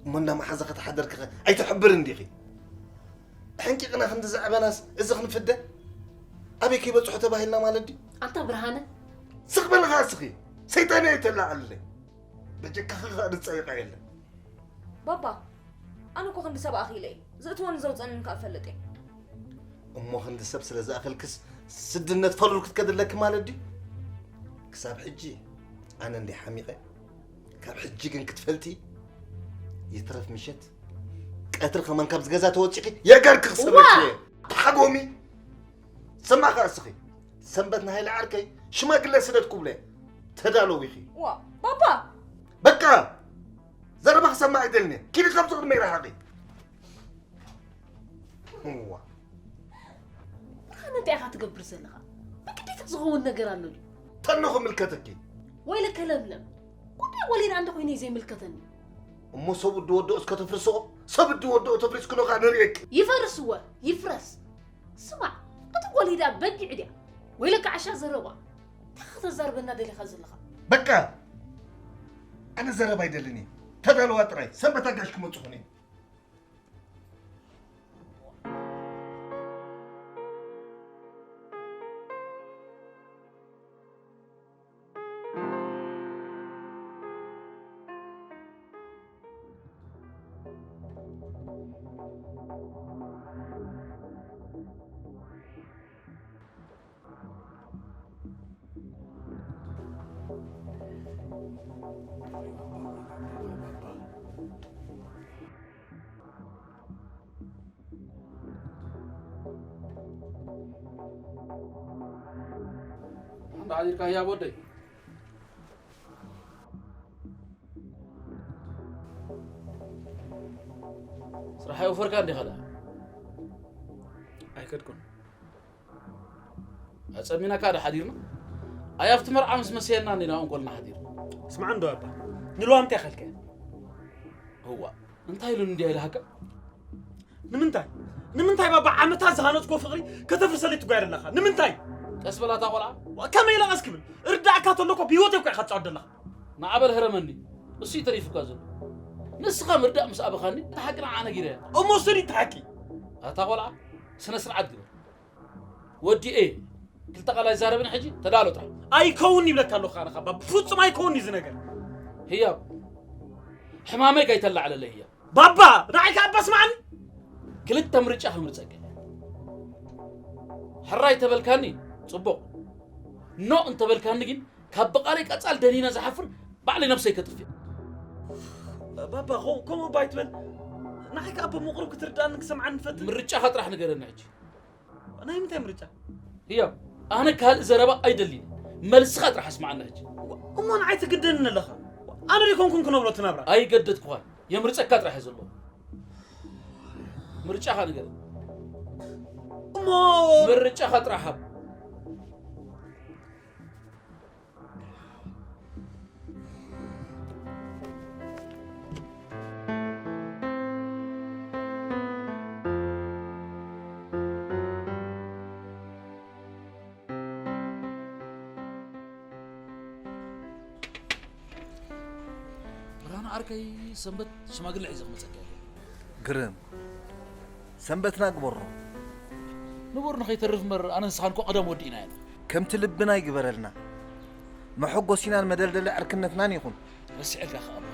እሞ እንዳ መሓዛ ከተሓደርኪ ኸ ኣይትሕብርን ዲኺ? ሕንቂቕና ክንዲ ዘዕበናስ እዚ ክንፍደ? ኣበይ ከይበፅሑ ተባሂልና ማለት ድዩ? ኣንታ ብርሃነ። ስቕ በሊ ኸዓ እስኺ። ሰይጣን እየ ተላዓልለይ። በጀካኺ ኸኣ ዝጸይቓ የለን። ባባ፣ ኣነ እኮ ክንዲ ሰብ ኣኺለ እየ። ዘእትወኒ ዘውፀንን ከኣ እፈልጥ እየ። እሞ ክንዲ ሰብ ስለ ዝኣኸልክስ ስድነት ፈሩር ክትከዲ ኣለኪ ማለት ድዩ? ክሳብ ሕጂ ኣነ እንድየ ሓሚቐ። ካብ ሕጂ ግን ክትፈልጢ፣ ይትረፍ ምሸት ቀትሪ ከማን ካብዚ ገዛ ተወጺኺ የገርኪ ክሰበኪ እየ። ተሓጎሚ። ሰማዕ ከኣ እስኺ፣ ሰንበት ንሃይለ ዓርከይ ሽማግለ ስደድ ክብሎ እየ። ተዳለዊ ኢኺ። ዋ፣ ባባ! በቃ! ዘረባ ክሰምዕ ኣይደልን እየ። ኪዲ ካብዚ ቅድመይ ርሓቒ። እዋ። ብርሃነ፣ እንታይ ኢኻ ትገብር ዘለኻ? ብግዴታ ዝኸውን ነገር ኣሎ ድዩ? ተኖ ክምልከተኪ። ወይለከ ለምለም፣ ጉዳይ ወሊዳ እንተ ኮይነ እዩ ዘይምልከተኒ። እሞ ሰብ ድወድኦ እስከ ተፍርስኦ፣ ሰብ ድወድኦ ተፍሪስክኖ ከኣ ንርእየኪ። ይፈርስ እወ፣ ይፍረስ። ስማዕ፣ እቲ ወሊዳ በጊዕ ድያ? ወይለካ ዓሻ ዘረባ። እንታይ ከተዛርበና ደሊኻ ዘለኻ? በቃ! ኣነ ዘረባ ኣይደልን እየ። ተዳለዋ ጥራይ፣ ሰንበት ኣጋሽ ክመጹኹን እየ። ሓንዳ ሓዲርካ ህያብ ወደይ። ስራሕ ኣይወፈርካ እንዲኻ ደኣ? ኣይከድኩን። ኣጸሚናካ ዶ ሓዲርና? ኣይ ኣብቲ መርዓ ምስ መሰየና እንዲና እንኮልና ሓዲርና። ስማዕ እንዶ ኣባ፣ ንልዋም እንታይ ከልከ? እዋ፣ እንታይ ኢሉ እንዲያ ኢልሃካ? ንምንታይ? ንምንታይ ባባ ዓመታት ዝሃነጽኮ ፍቕሪ ከተፍርሰለይ ትጓየ ኣለኻ? ንምንታይ? ቀስ በላ እታ ቆልዓ። ዋ፣ ከመይ ኢለ ቀስ ክብል? እርዳእካ ተሎ እኮ ብህይወት እኮ ኢኻ ትጻወት ዘለኻ። ንዓበል ህረመኒ። እሱ እዩ ተሪፉካ ዘሎ። ንስኻ ምርዳእ ምስ ኣበኻኒ፣ እታ ሓቂ ንዓ ነጊረያ። እሞ እሱ ድዩ እቲ ሓቂ? ኣታ ቆልዓ፣ ስነ ስርዓት ግበር። ወዲኤ፣ ክልተ ቃል ኣይዛረብን ሕጂ፣ ተዳሎ ጥራሕ። ኣይከውን ይብለካ ኣለኹ ኣነ ኻባ፣ ብፍጹም ኣይከውን እዩ እዚ ነገር። ህያብ፣ ሕማመይ ከይተላዕለለይ ህያብ። ባባ፣ ንዓይ ከኣ ኣባ ስምዓኒ። ክልተ ምርጫ ከምርጸካ። ሕራይ ተበልካኒ፣ ጽቡቕ። ኖ እንተበልካኒ ግን፣ ካብ ብቓለይ ቀጻል ደኒነ ዝሓፍር ባዕለይ ነብሰይ ከጥፍእ። ባባ፣ ኮ-፣ ከምኡ እባ ኣይትበል። ንዓይ ከኣ ብመቕሩብ ክትርድኣኒ ክሰምዓኒ ንፈትን። ምርጫኻ ጥራሕ ንገረኒ ሕጂ። ናይ ምንታይ ምርጫ? ህያብ፣ ኣነ ካልእ ዘረባ ኣይደልን። መልስኻ ጥራሕ ኣስምዓና ሕጂ። እሞ ንዓይ ትግደኒ ኣለኻ። ኣነ ደይኮንኩን ክነብሮ እቲ ናብራ። ኣይገደድኩኻን። የምርጸካ ጥራሕ እዩ ዘሎ። ምርጫኻ ንገር። እሞ ምርጫኻ ጥራሕ ሃብ። ብርሃነ ዓርከይ፣ ሰንበት ሽማግለ ሒዘ ክመጸካ እየ። ግርም። ሰንበትና ግበሮ። ንቡር ንኸይተርፍ እምበር፣ ኣነ ንስኻን እኮ ቀደም ወዲእና ኢና። ከምቲ ልብና ይግበረልና። መሐጎሲናን መደልደሊ ዕርክነትናን ይኹን። ረሲዐልካ ከኣ እባ።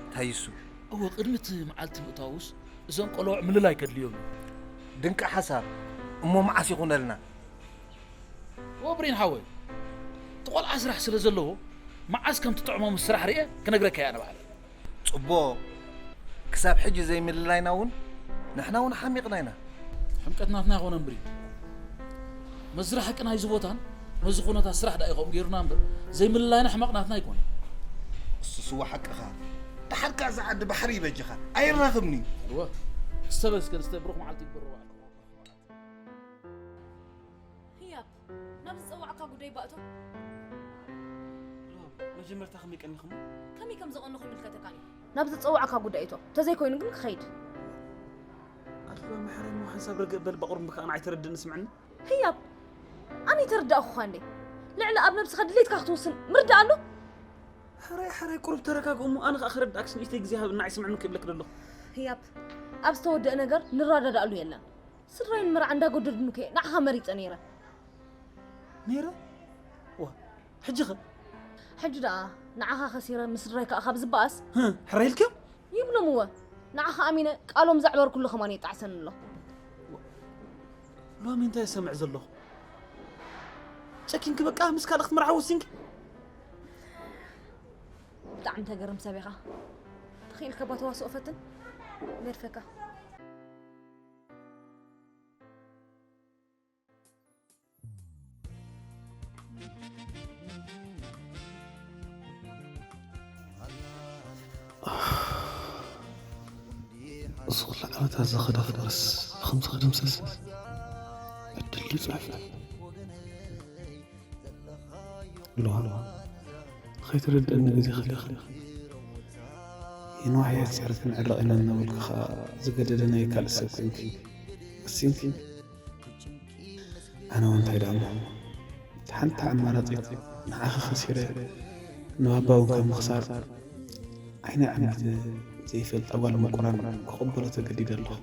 እንታይ እሱ? እወ፣ ቅድሚ እቲ መዓልቲ ምእታዉስ፣ እዞም ቆለውዕ ምልላይ ከድልዮም እዩ። ድንቂ ሓሳብ። እሞ መዓስ ይኹነልና? እወ፣ ብሬን ሓወይ፣ እቲ ቆልዓ ስራሕ ስለ ዘለዎ፣ መዓስ ከም ትጥዕሞ ምስ ስራሕ ርኤ ክነግረካ እየ ኣነ ባዕለይ። ጽቡቕ። ክሳብ ሕጂ ዘይምልላይና እውን ንሕና እውን ሓሚቕና ኢና። ሕምቀት ናትና ኣይኮነን ብሬን። መስርሕ ሓቂ ናይዚ ቦታን ነዚ ኩነታት ስራሕ ደኣ እዩ ከምኡ ገይሩና እምበር፣ ዘይምልላይና ሕመቕ ናትና ኣይኮነን። እሱስ እወ ሓቅኻ። ደሓር ከኣ እዛ ዓዲ ባሕሪ ይበጅኻ። ኣይራኽብኒ። እወ። እስተ በል እስከ፣ እስተ ብሩኽ መዓልቲ ይግበሮ ባዕልኻ። ህያብ፣ ናብ ዝጸዋዕካ ጉዳይ ባእቶ። መጀመርታ ከመይ ቀኒኹም? ከመይ ከም ዘቐንኹ ይምልከተካን እዩ። ናብ ዝጸዋዕካ ጉዳይ እቶ። ተዘይኮይኑ ግን ክኸይድ። ኣድዋ መሕረይ እሞ ሓንሳብ ርግእ በል፣ ባቑርምቢ ከኣ ንዓይ ተረድእኒ ስምዕኒ። ህያብ፣ ኣነ ይተረዳእኹኻ እንዴ? ልዕሊ ኣብ ነብስኻ ድሌትካ ክትውስን ምርዳእ ኣሎ? ሕራይ፣ ሕራይ፣ ቁሩብ ተረጋግኡ እሞ ኣነ ከኣ ክረዳእክስ ንእሽተይ ግዜ ሃብ፣ ንዓይ ስምዕኒ ክብለክ ደለኹ። ህያብ፣ ኣብ ዝተወደአ ነገር ንረዳዳእሉ የለን። ስድራይ ንመርዓ እንዳገደዱኒ ከ ንዓኻ መሪጸ ነይረ። ነይረ? ዋ፣ ሕጂ ኸ? ሕጂ ደኣ ንዓኻ ከሲረ ምስ ስድራይ ከኣ ካብ ዝበኣስ? ህም፣ ሕራይ ኢልክዮም? ይብሎም እወ። ንዓኻ ኣሚነ ቃሎም ዘዕበርኩሉ ከማን የጣዕሰኒ ኣሎ። ሎሚ እንታይ እሰምዕ ዘለኹ? ጨኪንኪ በቃ ምስ ካልእ ክትምርዓዊ ወሲንኪ? ብጣዕሚ ተገርም ሰብ ኢኻ። ተኽኢልካ እባ ተዋስኦ ፈትን። ገድፈካ። እዚ ኩሉ ዓመታት ዝኸደ ፍቕርስ ብኸምዚ ክድምሰስ ዕድል ድዩ ጽሑፍ? ሎሚ ከይትርድእኒ ግዜ ከሊኺ። ይንዋሕ እያ ኣስዒርክን ዕረቕ ኢለን እናበልኩ ኸኣ ዝገደደ ናይ ካልእ ሰብ ኮንኪ ወሲንኪ። ኣነ እውን እንታይ ደኣ እሞ፣ እቲ ሓንቲ ኣማራጺት ንዓኺ ከሲረ ንባባ እውን ካብ ምኽሳር ዓይኒ ዓሚተ ዘይፈልጣ ጓል ምቁራን ክቕበሎ ተገዲደ ኣለኹ።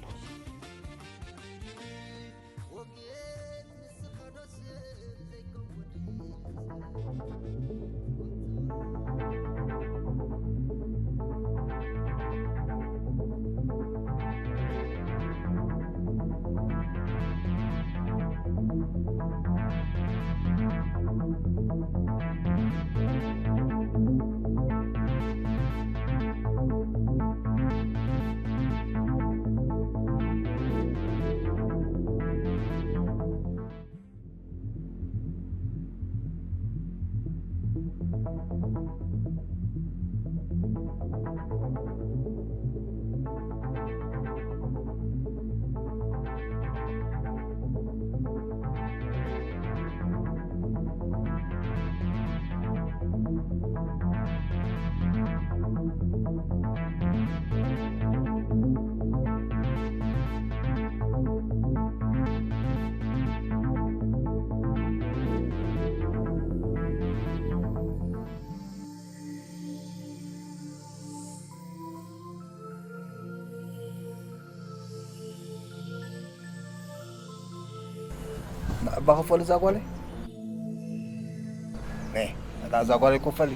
ንዕባ ክፈሉ እዛ ጓለይ? ነ፣ እታ እዛ ጓለይ ክፈሊ።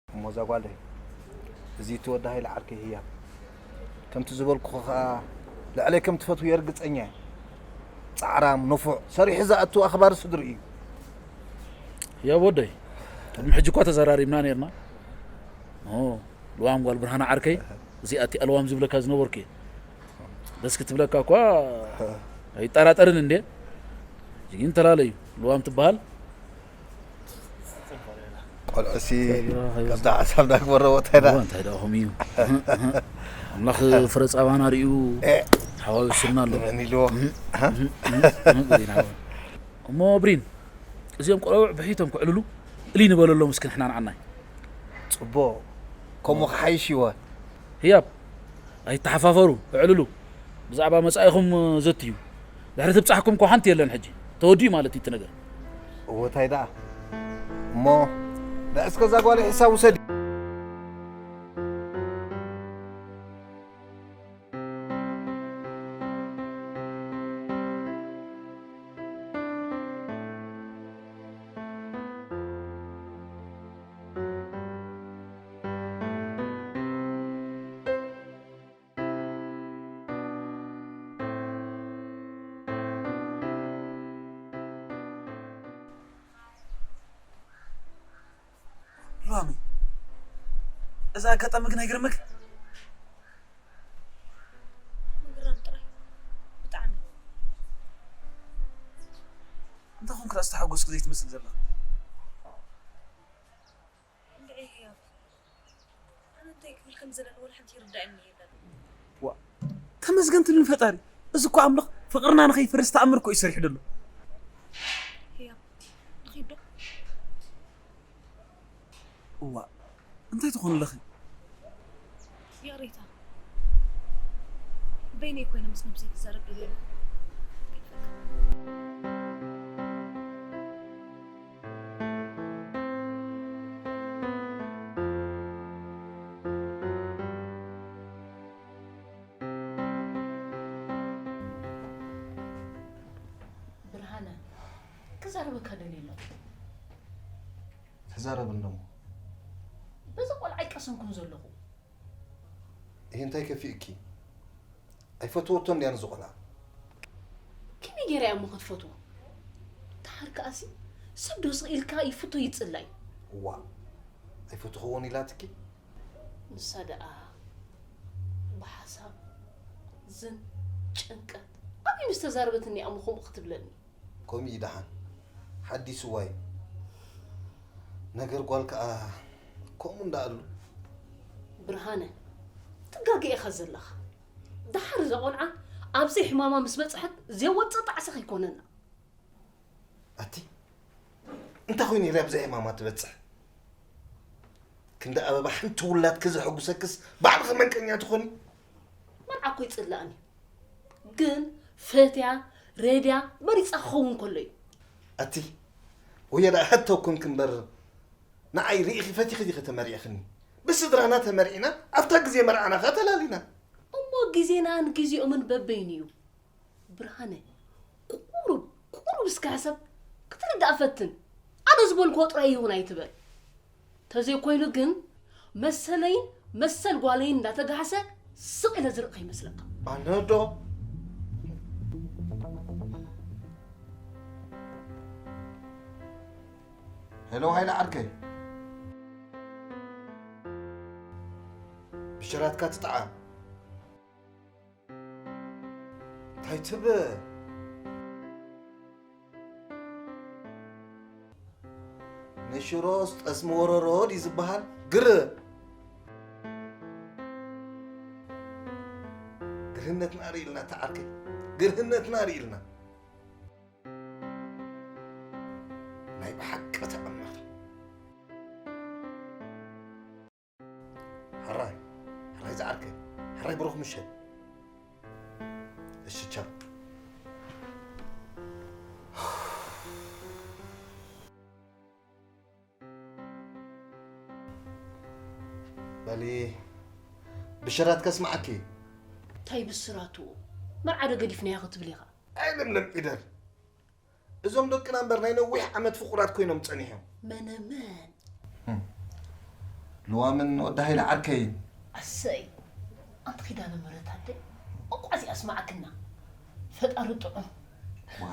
እሞ እዛ ጓለይ፣ እዚ እቲ ወዲ ሃይለ ዓርከይ ህያብ፣ ከምቲ ዝበልኩኺ ኸኣ ልዕለይ ከም ትፈትውዮ ርግጸኛ እየ። ጻዕራም፣ ንፉዕ፣ ሰሪሑ ዝኣቱ ኣኽባሪ ስድርኡ እዩ። ህያብ ወደይ፣ ቅድሚ ሕጂ እኳ ተዘራሪብና ኔርና። ኦ፣ ልዋም ጓል ብርሃነ ዓርከይ፣ እዚኣ እቲ ኣልዋም ዝብለካ ዝነበርኩ እየ። ደስ ክትብለካ እኳ ኣይጠራጠርን እንዴ። ሕጂ ግን ተላለዩ፣ ልዋም ትበሃል። ቆልዑሲ ከምታ ሓሳብ ዳግበረዎ እንታይ ዳ? እዋ፣ እንታይ ደኣ ከምኡ እዩ። ኣምላኽ ፍረ ጻባና ርእዩ ኤ። ሓዋዊሱና ኣሎ። መን ኢልዎ? እህ፣ እህ፣ እህ፣ እህ፣ እህ፣ እህ፣ እህ። እሞ ብሪን፣ እዚኦም ቆልዑ ብሒቶም ክዕልሉ እሊ ንበለሎም እስኪ ንሕና ንዓናይ። ጽቡቕ። ከምኡ ክሓይሽ ይወ። ህያብ፣ ኣይተሓፋፈሩ፣ እዕልሉ። ብዛዕባ መጻኢኹም ዘትዩ። ድሕሪ ትብጻሕኩም እኮ ሓንቲ የለን ሕጂ። ተወዲኡ ማለት እዩ እቲ ነገር። እወ፣ እንታይ ደኣ? እሞ፣ ንዕስከ እዛ ጓለይ ሕሳብ ውሰዲ። ሉዋመይ፣ እዚ ኣጋጣሚ ግን ኣይገርመክ? ምግራም ጥራይ። ብጣዕሚ። እንታይ ኾንክ ደኣ ዝተሓጎስክ ዘይትመስል ዘለኻ? እንድዒ ህያብ፣ ኣነ እንታይ ክብል ከም ዘለኒ ወላ ሓንቲ ይርዳእኒ የለን። ዋ፣ ተመስገን ትብል ንፈጣሪ። እዚ እኮ ኣምላኽ ፍቕርና ንኸይፈርስ ተኣምር እኮ እዩ ሰሪሑ ዘሎ። ህያብ፣ ንኺድ ዶ? እዋ፣ እንታይ ትኾን ኣለኺ? ይቕሬታ። በይነይ ኮይነ ምስ ነብሰይ ክዛረብ ደልየ ኣለኹ። ብርሃነ፣ ክዛረበካ ደልየ ኣለኹ። ተዛረብ እንደሞ። በዚ ቆልዓ ኣይቀሰንኩን ዘለኹ። ይሄ እንታይ ከፊእኪ? ኣይፈትወቶ እንድያ ነዚ ቆልዓ። ከመይ ገይረ እያ እሞ ክትፈትዎ? ደሓር ከኣሲ ሰብ ዶ ስቕ ኢልካ ይፍቶ ይጽላእ እዩ? እዋ፣ ኣይፈትኽዎን ኢላትኪ? ንሳ ደኣ ብሓሳብ ዝን ጭንቀት ኣብይ ምስ ተዛረበትኒ እያ እሞ ከምኡ ክትብለኒ። ከምኡ እዩ ደሓን። ሓዲስዋ እዩ። ነገር ጓል ከኣ ከምኡ እንዳኣሉ። ብርሃነ፣ ትጋገ ኢኻ ዘለኻ። ደሓር እዛ ቆልዓ ኣብዚ ሕማማ ምስ በጽሐት ዘየወጽእ ጣዕሳ ከይኮነና። ኣቲ እንታይ ኮይኑ ኢላ ብዘይ ሕማማ ትበጽሕ? ክንዲ ኣበባ ሓንቲ ውላድ ክዘሐጉሰክስ ባዕልኺ መንቀኛ ትኾኒ? መርዓ እኮ ይጽላእን እዩ። ግን ፈትያ ረድያ መሪጻ ክኸውን ከሎ እዩ። ኣቲ ወየ ደኣ ሕቶ ኮንክ እምበር ንዓይ ርኢኺ ፈቲኺ ዲኺ ተመሪዕኽኒ? ብስድራና ተመርዒና ኣብታ ግዜ መርዓና ኸኣ ተላሊና። እሞ ግዜናን ግዜኦምን በበይኑ እዩ። ብርሃነ፣ ቁሩብ ቁሩብ እስከ ሕሰብ ክትርዳእ ፈትን። ኣነ ዝበልክዎ ጥራይ ይሁን ኣይትበል። ተዘይኮይኑ ግን መሰለይን መሰል ጓለይን እንዳተጋህሰ ስቕ ኢለ ዝርእ ከይመስለካ። ኣነ ዶ ሄሎ ሃይለ ዓርከይ፣ ብሽራትካ ትጥዓም። እንታይ ትብል? ንሽሮስ ጠስሚ ወረሮ ድዩ ዝበሃል? ግር ግርህነትና ርኢልና ተዓርከይ፣ ግርህነትና ርኢልና። ናይ ብሓቂ ተኣምር። ሕራይ ሕራይ ዝዓርከይ፣ ሕራይ ብሩኽ ምሸት። እሺ ቻው። በሊ ብሽራት ከስምዓኪ። እንታይ ብስራቱ? መርዓ ዶ ገዲፍናዮ ክትብል ኢኻ? ኣይ ለምለም ዒደር፣ እዞም ደቅና እምበር ናይ ነዊሕ ዓመት ፍቑራት ኮይኖም ጸኒሖም። መነመን? ህም። ልዋምን ወዲ ሃይለ ዓርከይን። ኣሰይ ኣንቲ ኪዳነ ምሕረት ኣደ እንቋዕ እዚኣ ኣስማዓክና። ፈጣሪ ጥዑም። ዋ።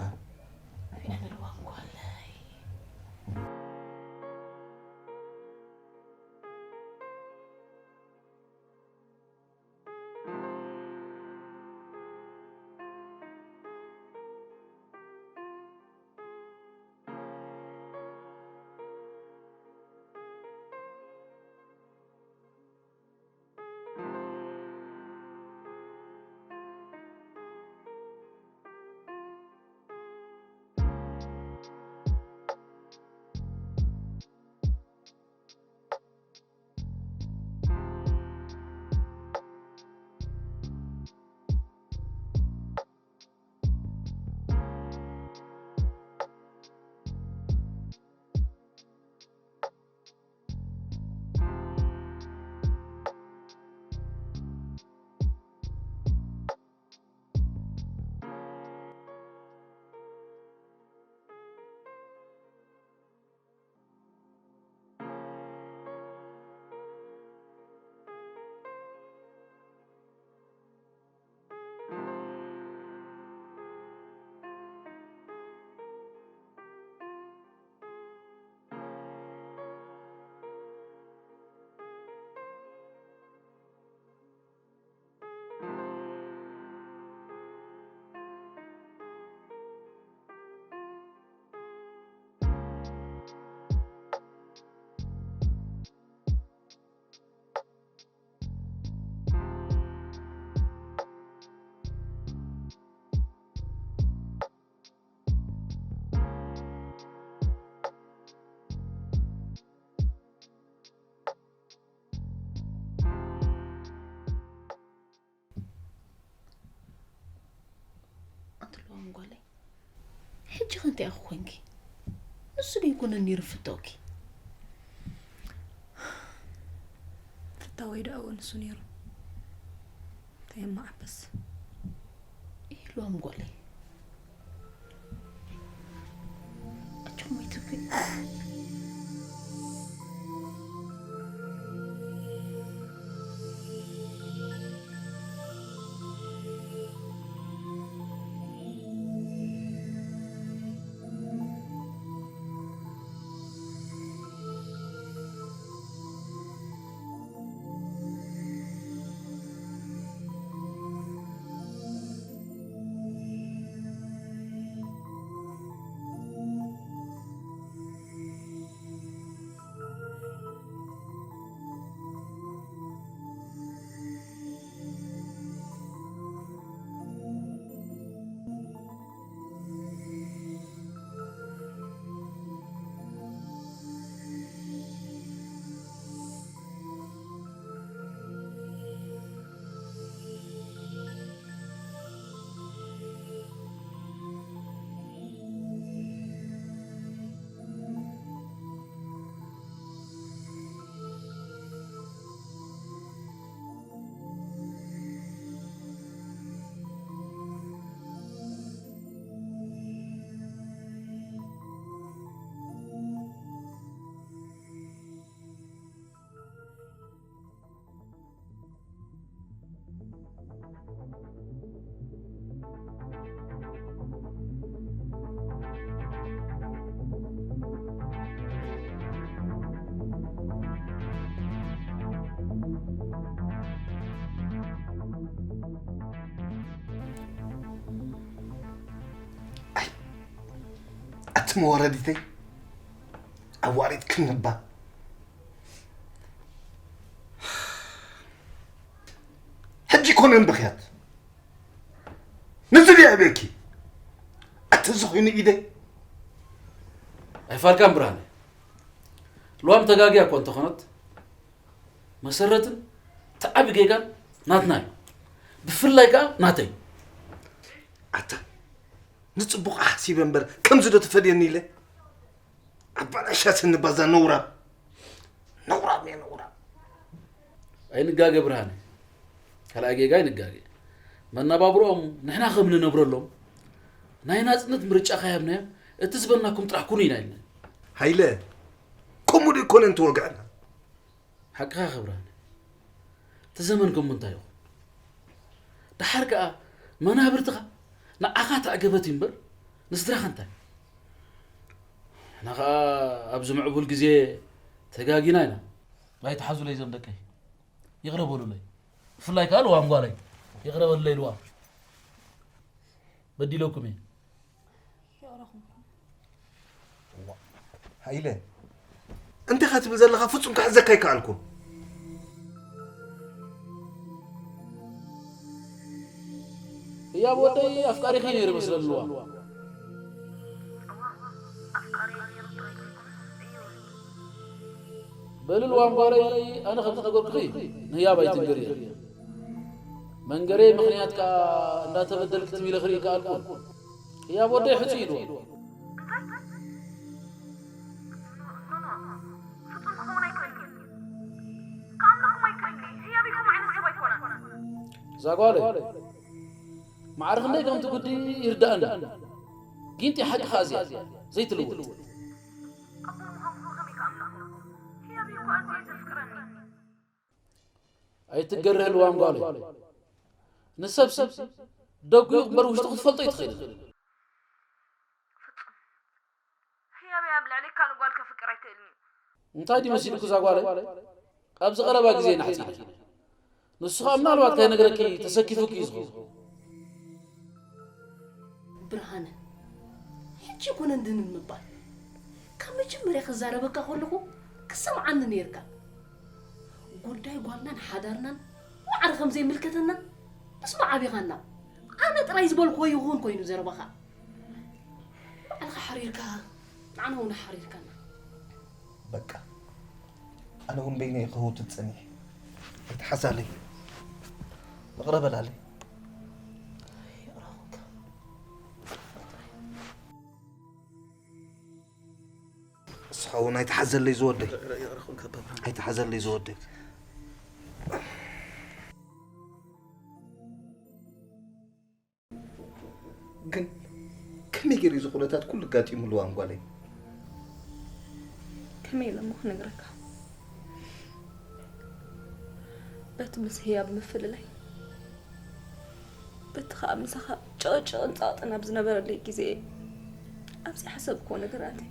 ኣነ ልዋም ጓለይ። ኣንቲ ለዋም ጓለይ፣ ሕጂ ከ እንታይ ኢኺ ኮንኪ? ንሱ ዶ ኣይኮነን ነይሩ ፍተውኪ? ፍታወይ ደኣ ንሱ ነይሩ። እንታይ እሞ ዓበስ? ኢህ ለዋም ጓለይ። ኣጆ ሞይትኪ። ስመ ወረዲተይ ኣዋሪድክኒ እባ። ሕጂ ኮነን ብኽያት ንዝብል የዕብየኪ። ኣቲ እዚ ኮይኑ ኢደይ። ኣይፋልካን ብርሃነ። ልዋም ተጋግያ እኮ እንተኾነት፣ መሰረትን እቲ ዓቢ ጌጋን ናትና እዩ። ብፍላይ ከኣ ናተይ። ኣታ ንጽቡቕ ሓሲበ እምበር ከምዚ ዶ ትፈድየኒ ኢለ? ኣባላሻትኒ ባዛ ነውራም። ነውራም እየ ነውራም። ኣይንጋገ ብርሃነ። ካልኣይ ጌጋ ኣይንጋገ። መናባብሮኦም ንሕና ከም ንነብረሎም ናይ ናጽነት ምርጫ ከይሃብናዮም እቲ ዝበልናኩም ጥራሕ ኩኑ ኢና ኢልና። ሃይለ፣ ከምኡ ዶ ይኮነ እንተወግዐና? ሓቅኻ ክብራን። እቲ ዘመን ከም እንታይ ይኹን። ደሓር ከኣ መናብርትኻ ንዓኻ ተዕገበት እዩ እምበር ንስድራኻ እንታይ? ንሕና ከኣ ኣብዚ ምዕቡል ግዜ ተጋጊና ኢና። ኣይትሓዙለይ እዞም ደቀይ። ይቕረ በሉለይ። ብፍላይ ከኣ ልዋም ጓለይ። ይቕረ በሉለይ ልዋም። በዲለኩም እየ። ይቕረኹም። ሃይለ፣ እንታይ ኢኻ ትብል ዘለኻ? ፍጹም ክሕዘካ ኣይከኣልኩን። ህያብ ወደይ ኣፍቃሪኺ ነይሩ መስለኒ ልዋም። በሊ ልዋም ጓለይ፣ ኣነ ከም ዝነገርኩኺ ንህያብ ኣይትንገርያ። መንገረይ ምኽንያት ከኣ እንዳተበደልኪ ትም ኢለ ክርኢ ከኣልኩን። ህያብ ወደይ ሕጹይ ኢልዎ። ፍጹም ክኸውን ኣይክእልን እዩ። ክኣምነኩም ኣይክእልን እየ። ህያብ ከምኡ ዓይነት ሰብ ኣይኮነን። እዛ ጓለይ፣ ማዕረ ክንደይ ከም ትጉዲ ይርድኣኒ። ጊንጢ ሓቂ ከኣ እዚኣ ዘይትልውጥ። ኣቦ ምዃንኩም ከመይ ክኣምነኩም? ህያብ እኮ ኣዝዩ እዩ ዘፍቅረኒ። ኣይትገረህ ልዋም ጓለይ። ንሰብሲ ደጉ እዩ እምበር ውሽጡ ክትፈልጦ ኣይትኽእልን። ፍጹም። ህያብ ኣብ ልዕሊ ካልእ ጓል ከፍቅር ኣይክእልን እዩ። እንታይ ድዩ መሲልኩ እዛ ጓለይ? ኣብዚ ቀረባ ግዜ ኢና ሓጺና። ንሱ ኸኣ ምናልባት ከይነግረኪ ተሰኪፉኪ እዩ ዝኸውን። ብርሃነ፣ ሕጂ ኣይኮነን ድንን ምባል። ካብ መጀመርያ ክዛረበካ ከለኹ ክሰምዓኒ ነይርካ። ጉዳይ ጓልናን ሓዳርናን ማዕረ ከም ዘይምልከተና ምስማዕ ኣቢኻና። ኣነ ጥራይ ዝበልክዎ ይኹን ኮይኑ ዘረባኻ። ባዕልኻ ሓሪርካ፣ ንዓና እውን ሓሪርካና። በቃ ኣነ እውን በይነይ ክህውትት ጸኒሐ። ኣይትሓዛለይ። ይቕረ በላለይ። እስኻ እውን ኣይትሓዘለይ ዝወደይ። ኣይትሓዘለይ ዝወደይ። ግን ከመይ ገይሩ እዚ ኩነታት ኩሉ ኣጋጢሙ ልዋም ጓለይ? ከመይ ኢለ እሞ ክነግረካ? በቲ ምስ ህያብ ምፍልላይ፣ በቲ ኸኣ ምሳኻ ጭቕጭቕን ጸቕጥን ኣብ ዝነበረለይ ግዜ፣ ኣብ ዘይሓሰብክዎ ነገር ኣትየ።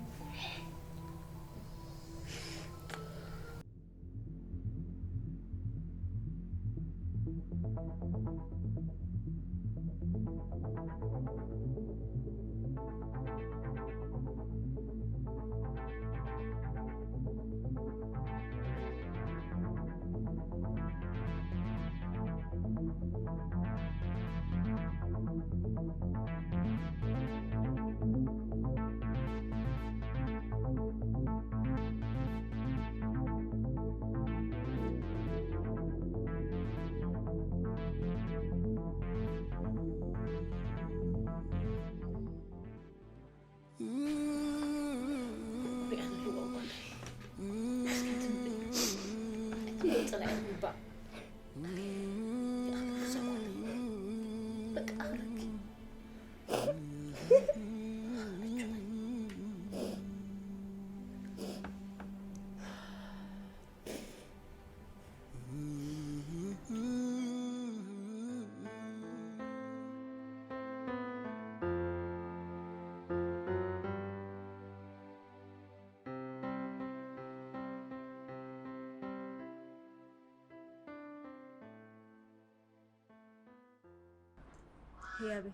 ህያበይ፣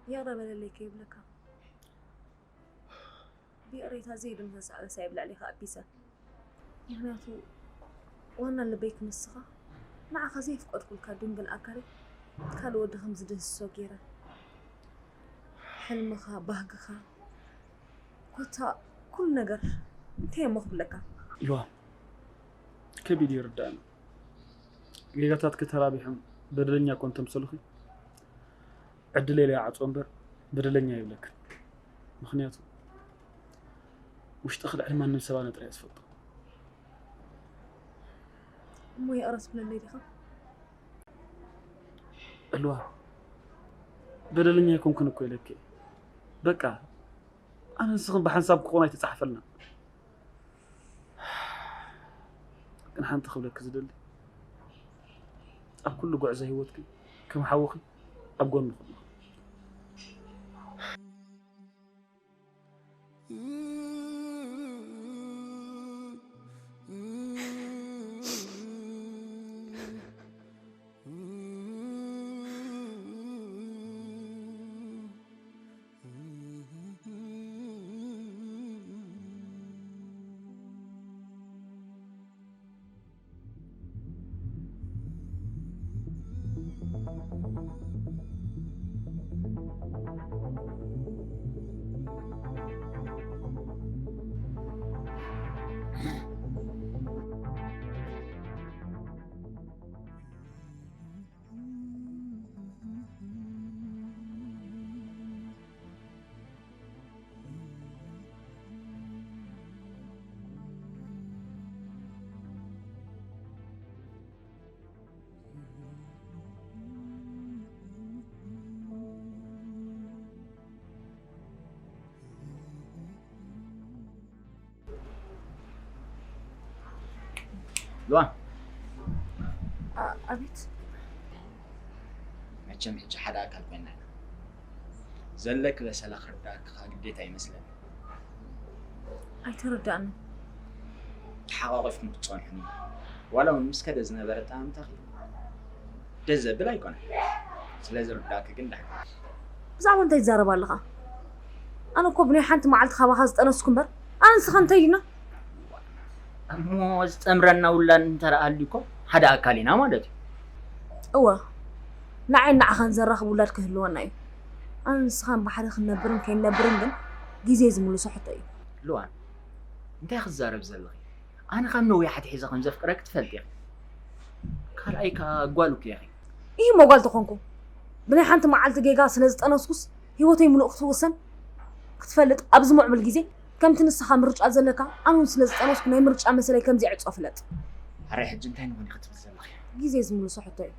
ይቕረ በለለይ ከይብለካ። ይቕሬታ፣ ዘይድምሰስ ኣበሳ የብላዕሊኻ ኣቢሰ። ምኽንያቱ ዋና ልበይ ክንስኻ፣ ንዓኻ ዘይፍቀድኩልካ ድንግል ኣካለይ ካልእ ወዲ ከም ዝድህስሶ ገይረ። ሕልምኻ፣ ባህግኻ፣ ኮታ ኩሉ ነገር እንታይ እሞ ክብለካ? ልዋ፣ ከቢድ ይርዳእኒ። ጌጋታትኪ ተራቢሖም በደለኛ እኮ እንተምሰሉኺ፣ ዕድለይ ኢለ ይዓጽዎ እምበር በደለኛ ይብለክን። ምኽንያቱ ውሽጥኺ ልዕሊ ማንም ሰብ ኣነ ጥራይ እየ ዝፈልጦ። እሞ ይቕረ ትብለለይ ዲኻ? እልዋ፣ በደለኛ ኣይኮንኩን እኮ ኢለኪ። በቃ ኣነ ንስኽን ብሓንሳብ ክኾን ኣይተጻሕፈልና። ግን ሓንቲ ክብለኪ ዝደሊ፣ ኣብ ኩሉ ጉዕዞ ህይወትኪ ከም ሓውኺ ኣብ ጎንኺ ኣለኹ። ልዋ፣ ኣ-፣ ኣቤት። መቸም ሕጂ ሓደ ኣካል ኮይና ኢና። ዘለኪ በሰላ ክርዳእኪ ከኣ ግዴታ ይመስለኒ። ኣይተረዳእንን። ተሓቋቒፍኩም ክትጸንሑ፣ ዋላ እውን ምስ ከደ ዝነበረ ጠማምታኺ ደስ ዘብል ኣይኮነን። ስለ ዝርዳእኪ ግን ደሓን። ብዛዕባ እንታይ ትዛረብ ኣለኻ? ኣነ እኮ ብናይ ሓንቲ መዓልቲ ካባኻ ዝጠነስኩ እምበር፣ ኣነ ንስኻ እንታይ ኢልና? እሞ ዝጠምረና ውላድ እንተ ደኣ ሃልዩ እኮ ሓደ ኣካል ኢና ማለት እዩ። እወ፣ ንዓይን ንዓኻን ዘራኽብ ውላድ ክህልወና እዩ። ኣነ ንስኻን ብሓደ ክንነብርን ከይንነብርን ግን ግዜ ዝምልሶ ሕቶ እዩ። ልዋን፣ እንታይ ክትዛረብ ዘለኺ? ኣነ ካብ ነዊሕ ኣትሒዘ ከም ዘፍቅረኪ ትፈልጢ ኢኺ። ካልኣይ ከኣ ጓል እኮ ኢኺ። ኢሂ፣ እሞ ጓል ተኾንኩ፣ ብናይ ሓንቲ መዓልቲ ጌጋ ስለ ዝጠነስኩስ ህይወተይ ምሉእ ክትውሰን ክትፈልጥ ኣብዚ ምዕቡል ግዜ ከምቲ ንስኻ ምርጫ ዘለካ ኣነ እውን ስለ ዝጠነስኩ ናይ ምርጫ መሰለይ ከም ዘይዕጾ ፍለጥ። ኣረ ሕጂ እንታይ ንኾን ኢኺ ትብል ዘለኺ? ግዜ ዝምልሶ ሕቶ እዩ።